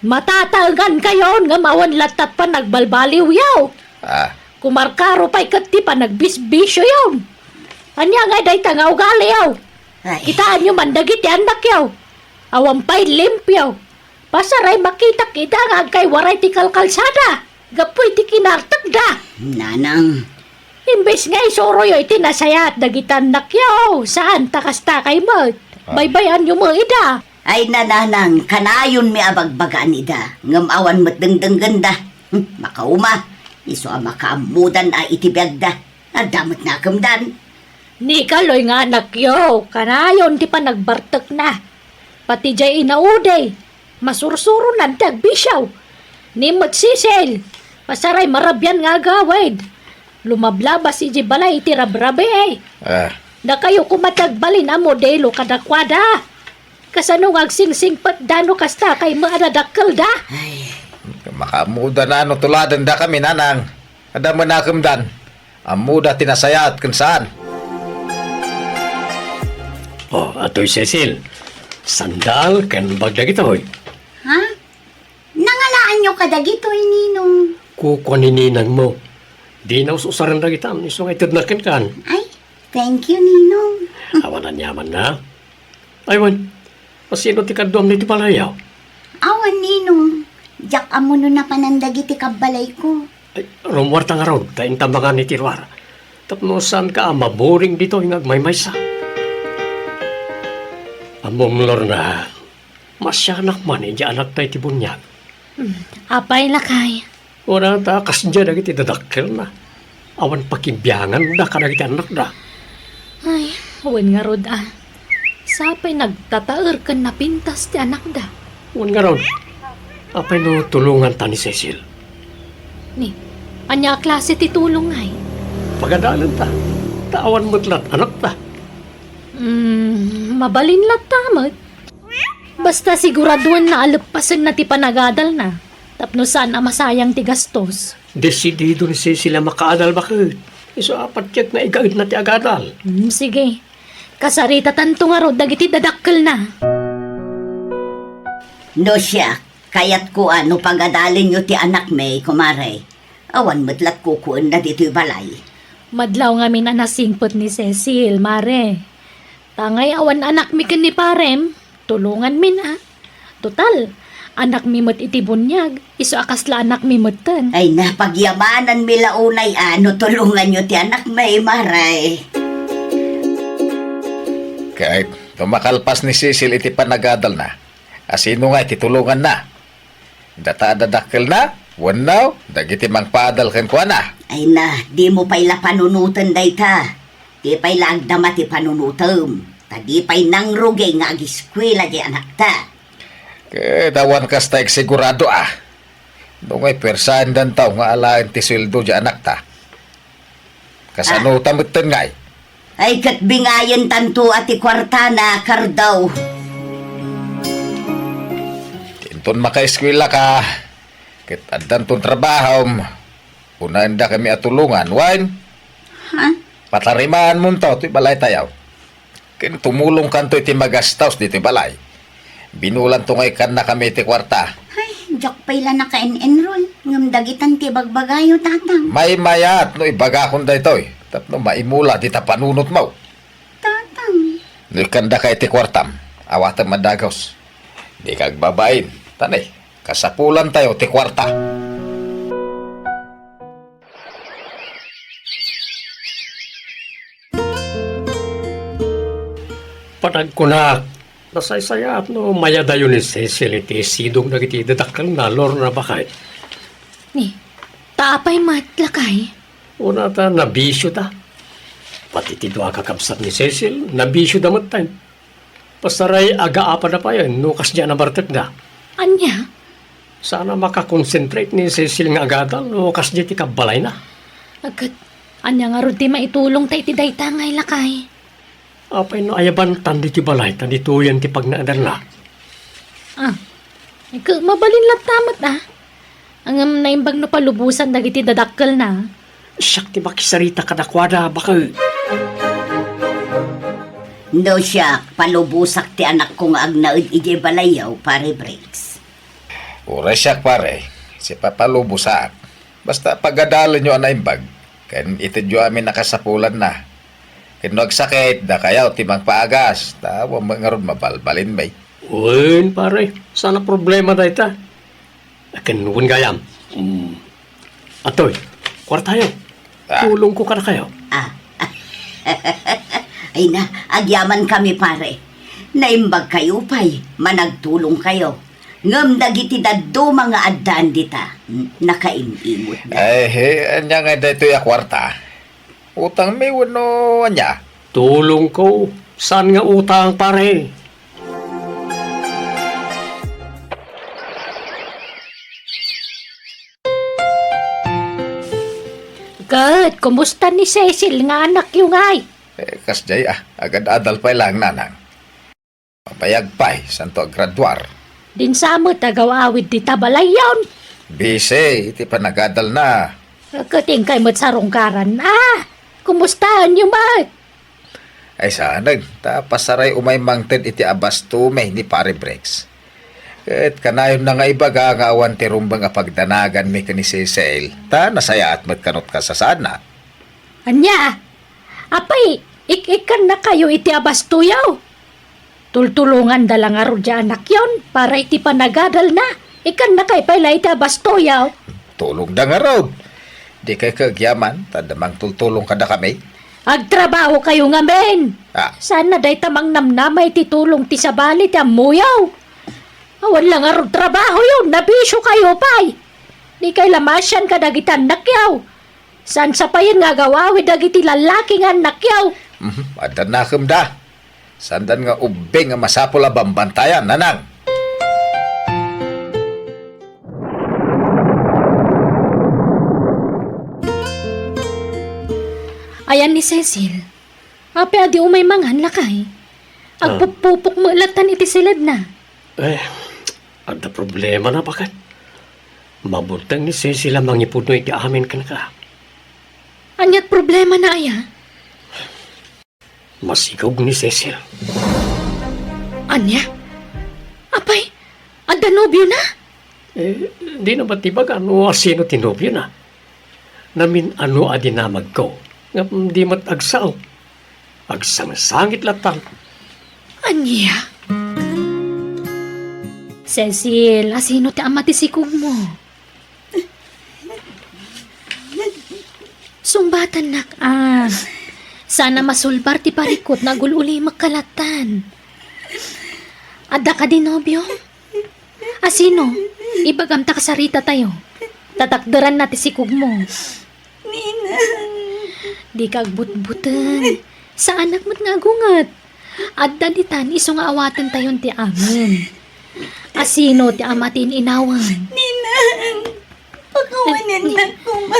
Matataengan kayon ngem awan lattat panagbalbaliwyo. Ah. Kumarkaro pay ket ti panagbisbisioyon. Ania ngay dayta nga ugaliyo? Ay. Kitaenyo man dagiti annakyo. Awan pay limpio. Pasaray makitak ida nga agkaywaray ti kalkalsada gapu iti kinartekda. Nanang. Imbes nga isuroyo iti nasayaat dagiti annakyo, saan ta kasta kay met. Ah. Baybay-anyo met ida. Ay, nanang, kanayonmi a bagbagaan ida, ngem awan met dengdenggenda. Hmm, makauma, isu a makaammodan a iti biagda. Adda met nakemdan. Ni Kaloy nga anakyo, kanayon ti panagbartekna. Pati jay inaudi, masursuronan ti agbisio. Ni met Cecil, pasaray marabian nga agawid. Lumablabas iti balay iti rabrabii. Ah. Dakayo koma ti agbalin a modelo kadakuada. Kasano nga agsingsingpetda no kasta kay met a dadakkelda? Ay. Makaammoda no tuladendakami, nanang. Adda met nakemdan. Ammoda ti nasayaat ken saan. Oh, atoy Cecil. Sandal ken bag dagitoy. Ha? Nangalaanyo kadagitoy, Ninong? Kukua ni ninangmo. Dina us-usaren dagitam, isu nga itedna kenkan. Ay, thank you, Ninong. Awan aniamanna. Ay, wen, asino ti kaduam iti balayyo? Awan, Ninong. Diak ammo no napanan dagiti kabbalayko. Ay, rummuarta ngarud, ta inta mangan iti ruar. Tapno saanka a maburing ditoy nga agmaymaysa. Ammom, Lorna, masianak man iti anakta iti buniag. Hmm, apay, lakay? Wen ta, kasdiay dagiti dadakkelna. Awan pakibianganda kadagiti annakda. Ay, wen ngarud a. Sapay nagtataer ken napintas ti anakda. Wen ngarud, apay no tulonganta ni Cecil? Ni, ania a klase ti tulong ngay? Pagadalenta. Ta awan met lat anakta. Hmm, mabalin latta met. Basta siguraduenna a leppasenna ti panagadalna, tapno saan a masayang ti gastos. Desidido ni Cecil a makaadal baket. Isu a patiek nga igaedna ti agadal. Hmm, sige. Kasaritatanto ngarud dagiti dadakkelna. No siak, kayatko a no pagadalenyo ti anakmi, kumare. Awan met lat kukuenna ditoy balay. Madlaw ngamin a nasingpet ni Cecil, mare. Tangay awan anakmi ken ni parem, tulonganmin a. Total, anakmi met iti buniag, isu a kasla anakmi metten. Ay, napagyamananmi la unay a no tulonganyo ti anakmi, mare. Ket no makalpas ni Cecil iti panagadalna, asino nga iti tulonganna? Data a dadakkelna, wenno dagiti mangpaadal kenkuana? Ay na, dimo pay la panunoten dayta. Di pay la agdama ti panunotem, ta di pay nangrugi nga agiskuela di anakta. Ket awan kasta agsigurado a. No ngay puersaendanto nga alaen ti sueldo di anakta. Kasano Ah. ta metten ngay? Ay, ket bingayentanto a ti kuartana, Kardaw. Inton makaeskuelaka, ket addanton trabahom, unaendakami a tulongan, wen? Ha? Patarimaanmonto toy balaytayo. Ken tumulongkanto iti magastos ditoy balay. Binulanto nga ikkannakami iti kuarta. Ay, diak pay la naka-en-enroll. Ngem dagitan ti bagbagayo, Tatang. Maymayat no ibagakon daytoy, tapno maimula dita panunotmo. Tatang. No ikkandaka iti kuartam, awatem a dagus. Dika agbabain, ta ne, kasapulantayo ti kuarta. Panagkunak, nasaysayaat no mayadayo ni Cecil iti sidong dagiti dadakkelna, Lorna, baket. Ni, ta apay met, lakay? Una ta nabisio ta. Pati ti dua a kakabsat ni Cecil, nabisio da metten. Pasaray agaapada pay no kasdiay a nabartekda. Ania? Saan a makakonsentrate ni Cecil nga agadal no kasdiay ti kabbalayna. Ket, ania ngarud ti maitulongta iti dayta ngay, lakay? Apay no ayabantan ditoy balay ta ditoyen ti pagnaedanna? Ah, ket mabalin latta met, ah. Ngem naimbag no palubosan dagiti dadakkelna. Siak ti makisarita kadakuada, baket. No siak, palubosak ti anakko nga agnaed idiay balayyo, Pare Briggs. Uray siak, pare, sipapalubosak. Basta pagadalenyo a naimbag, ken itedyo amin a kasapulanna. Ken no agsakit, dakayo ti mangpaagas, ta awan met ngarud mabalbalinmi. Wen, pare, saan a problema dayta. Ken wen gayam. Mm. Atoy, kuartayo. Ah. Tulongko kadakayo. Ah. Ay na, agyamankami, pare. Naimbagkayo pay, managtulongkayo. Ngem dagiti dadduma nga addaan dita, n-, nakaim-imotda. Ay, he, ania ngay daytoy a kuarta? Utangmi wenno ania? Tulongko. Saan nga utang, pare? Ket, kumusta ni Cecil nga anakyo ngay? Eh, kasdiay, ah. Agad-adal pay laeng, nanang. Mabayag pay, saanto agraduar. Dinsa met agaw-awid dita balayyon. Busy iti panagadalna. Ket inkay met sarungkaran. Ah, kumustaenyo met? Ay, saanen, ta pasaray umay mangted iti abastomi ni Pare Briggs. Ket kanayonna nga ibaga nga awan ti rumbeng a pagdanaganmi ken ni Cecil, ta nasayaat met kano ti kasasaadna. Ania? Apay, ik-ikkannakayo iti abastoyo? Tultulonganda la ngarud ti anakyon para iti panagadalna. Ikkannakay pay la iti abastoyo. Tulongda ngarud. Dikay kaagyaman, ta adda mangtultulong kadakami. Agtrabahokayo ngamin. Ah. Saan a dayta mangnamnama iti tulong ti sabali ti ammoyo? Awan la ngarud trabahoyo, nabisiokayo pay. Dikay la maasian kadagiti annakyo. Saan sa payen nga agaw-awid dagiti lallaki nga annakyo? Mhm, adda nakemda. Saandan nga ubbing nga masapul a bambantayan, nanang. Ayan ni Cecil. Apay a di umay mangan, lakay? Ah. Agpupupok met lattan iti siledna. Eh, adda problemana, baket. Mabunteng ni Cecil a mangipudno iti amin kenka. Ania't problemana aya? Masikog ni Cecil. Ania? Apay, adda nobiona? Eh, dina met ibaga no asino ti nobiona. Namin-ano a dinamagko, ngem di met agsao. Agsangsangit lattan. Ania? Cecil, asino ti ama ti sikogmo? Sungbatannak, ah. Saan a masulbar ti parikut nga agul-ulimekka lattan. Adda kadi nobio? Asino? Ibagam ta kasaritatayo. Tatakderanna ti sikogmo. Ninang. Dika agbutbuteng. Saanak met nga agunget. Adda ditan isu nga awatentayon ti amin. Asino ti ama ti in-inawen? Ninang, pakawanennak koma.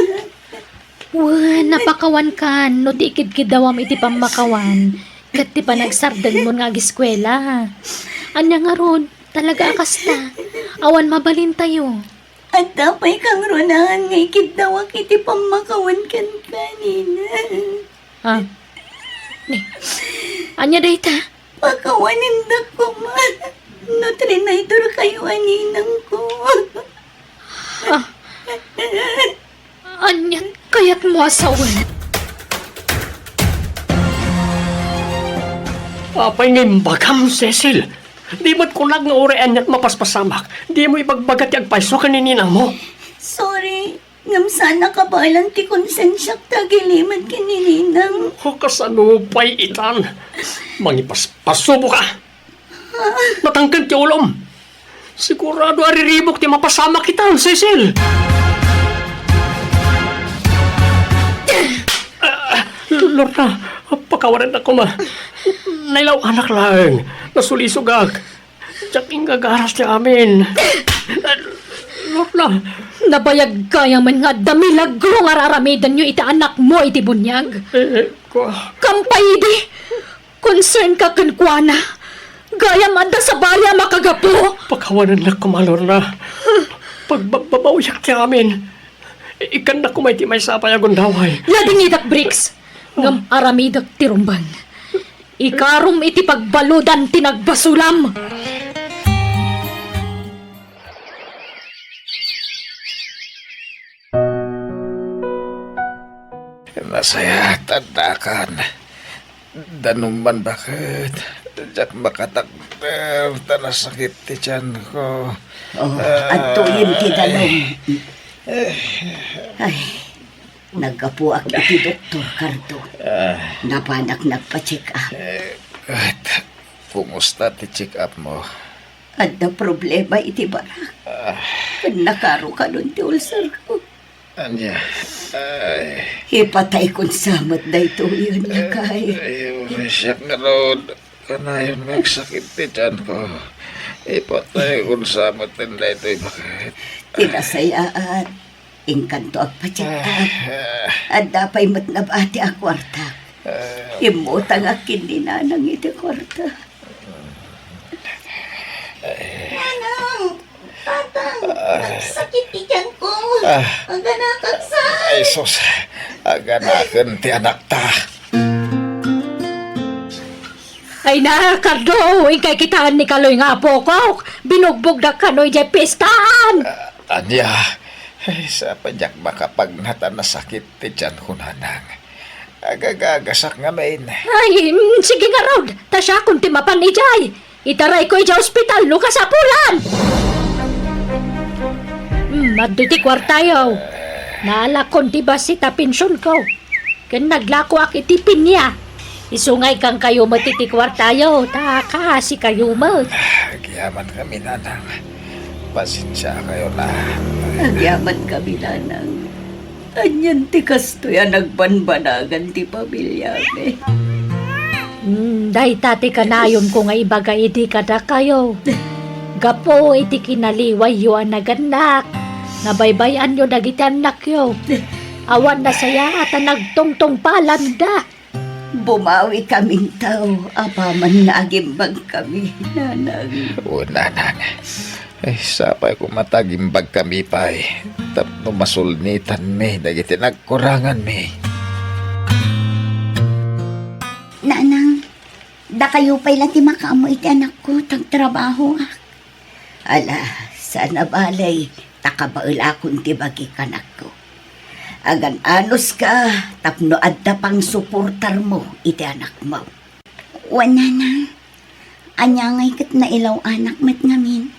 Wen, napakawankan no ti ikidkiddawam iti pammakawan ket ti panagsardengmon nga ageskuela. Ania ngarud, talaga a kasta? Awan mabalintayo. Adda pay kangrunahan nga ikiddawak iti pammakawan kenka, Nina. Ah. Ni, ania dayta? Pakawanendak koma no trinaydorkayo a ninangko. Ah. Anian kayatmo a sawen? Apay nga imbagam, Cecil? Di met kunak nga uray aniat mapaspasamak, dimo ibagbaga ti agpayso ken ni ninangmo. Sorry, ngem saan a kabaelan ti konsensiak ta agilimed ken ni ninang. O, kasano pay itan? Mangipaspasuboka! Natangken ti ulom. Sigurado a riribuk ti mapasamak itan, Cecil. Ah, Lorna, pakawanennak koma. Nailaw-anak laeng. Nasulisogak. Diak ingagaras ti amin. Lorna. Nabayag gayamen nga adda milagro nga ar-aramidenyo iti anakmo iti buniag. Eh, eh, ko- Kampay idi. Concern ka kenkuana. Gayam adda sabali a makagapu. Pakawanennak koma, Lorna. Pagbabbabawiak ti amin. Ikkannak koma iti maysa a pay a gundaway. Ladingidak, Briggs. Ngem aramidek ti rumbeng. Ikarom iti pagbaludan ti nagbasolam. Nasayaat, addakan. Danum man baket, diak makadakder ta nasakit ti tianko. Oh, adtoyen ti danum. Ay, naggapuak iti doktor, Cardo. Ah. Napanak nagpa-check up. Eh, at kumusta ti check up mo? Adda problema iti barak. Ah. Ken nakarukanon ti ulcerko. Ania? Ay. Ipataykon sa met daytoyen, lakay. Ay, siak ngarud. Kanayon nga agsakit ti tianko. Ipataykon sa met daytoy baket. Ti nasayaat, inkanto agpa-check up. Ah. Adda pay met nabati a kuarta. Ah. Immutangak ken ni Nanang iti kuarta. Nanang! Tatang! Ah. Sakit ti tianko! Ah. Aganakak sa! Ay, sus! Aganaken ti anakta! Ay na, Cardo! Inkay kitaen ni Kaloy nga apokok! Binugbogdak kano idiay pistaan! Ah, ania? Ay, sa pa diak makapagnat a nasakit ti tianko, Nanang. Agagagasak ngamin. Ay, mm, sige ngarud, ta siakon ti mapan idiay. Itarayko idiay ospital no kasapulan. Mm, adda ti kuartayo. Naalakon ti bassit a pensionko. Ken naglakoak iti pinya. Isu nga ikkankayo met iti kuartayo, ta kaasikayo met. Agyamankami, Nanang. Pasensiakayo la. Agyamankami, Nanang. Anian ti kastoy a nagbanbanagan ti pamiliami? Mm, dayta ti kanayonko nga ibaga idi kadakayo. Gapu iti kinaliwayyo a nagannak, nabaybay-anyo dagiti annakyo. Awan nasayaat a nagtungtungpalanda. Bumawikaminto apaman nga agimbagkami, Nanang. O, Nanang. Ay, sapay koma ta agimbagkami pay tapno masulnitanmi dagiti nagkuranganmi. Nanang, dakayo pay la ti makaammo iti anakko, ta agtrabahoak. Ala, saan a bale, ta kabaelakon ti bagi kanakko. Agan-anuska tapno adda pangsuportarmo iti anakmo. Wen, Nanang, ania ngay ket nailaw-anak met ngamin?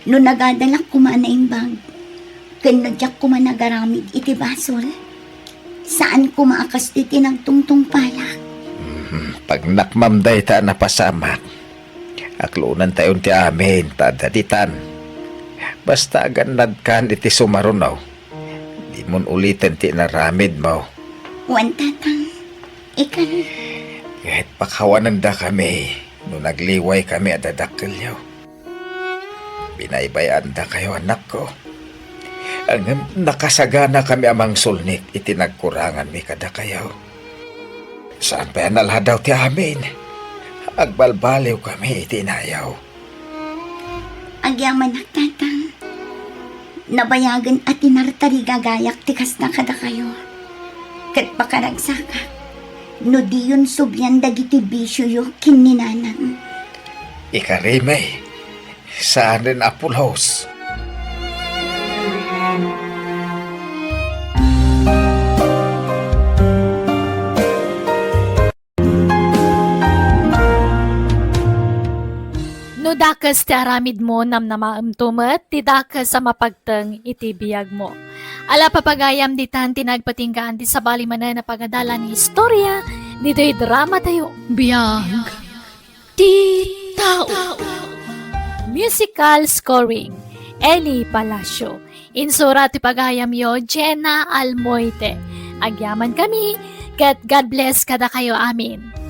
No nagadalak koma a naimbag, ken no diak koma nagaramid iti basol, saan koma a kastoy ti nagtungtungpalak. Mhm, pagnakmam dayta a napasamak. Aklonentayon ti amin ta adda ditan. Basta agannadkan iti sumaruno, dimon uliten ti inaramidmo. Wen, Tatang, ikan. Ket pakawanendakami no nagliwaykami a dadakkelyo. Binaybay-andakayo, anakko. Ngem nakasaganakami a mangsulnik iti nagkuranganmi kadakayo. Saan pay a naladaw ti amin. Agbalbaliwkami iti inayaw. Agyamanak, Tatang. Nabayagen a tinartarigagayak ti kasta kadakayo. Ket pakaragsakak no diyon sublian dagiti bisioyo ken ni Nanang. Ikarimay, saanen a pulos. No dakes ti aramidmo, namnamaemto met ti dakes a mapagteng iti biagmo. Ala, papagayam, ditan ti nagpatinggaan ti sabali manen a pagadalan nga istorya ditoy dramatayo. Biag ti tao. Musical scoring, Eli Palacio. Insurat ti pagayamyo, Jenna Almoite. Agyamankami, ket God bless kadakayo amin.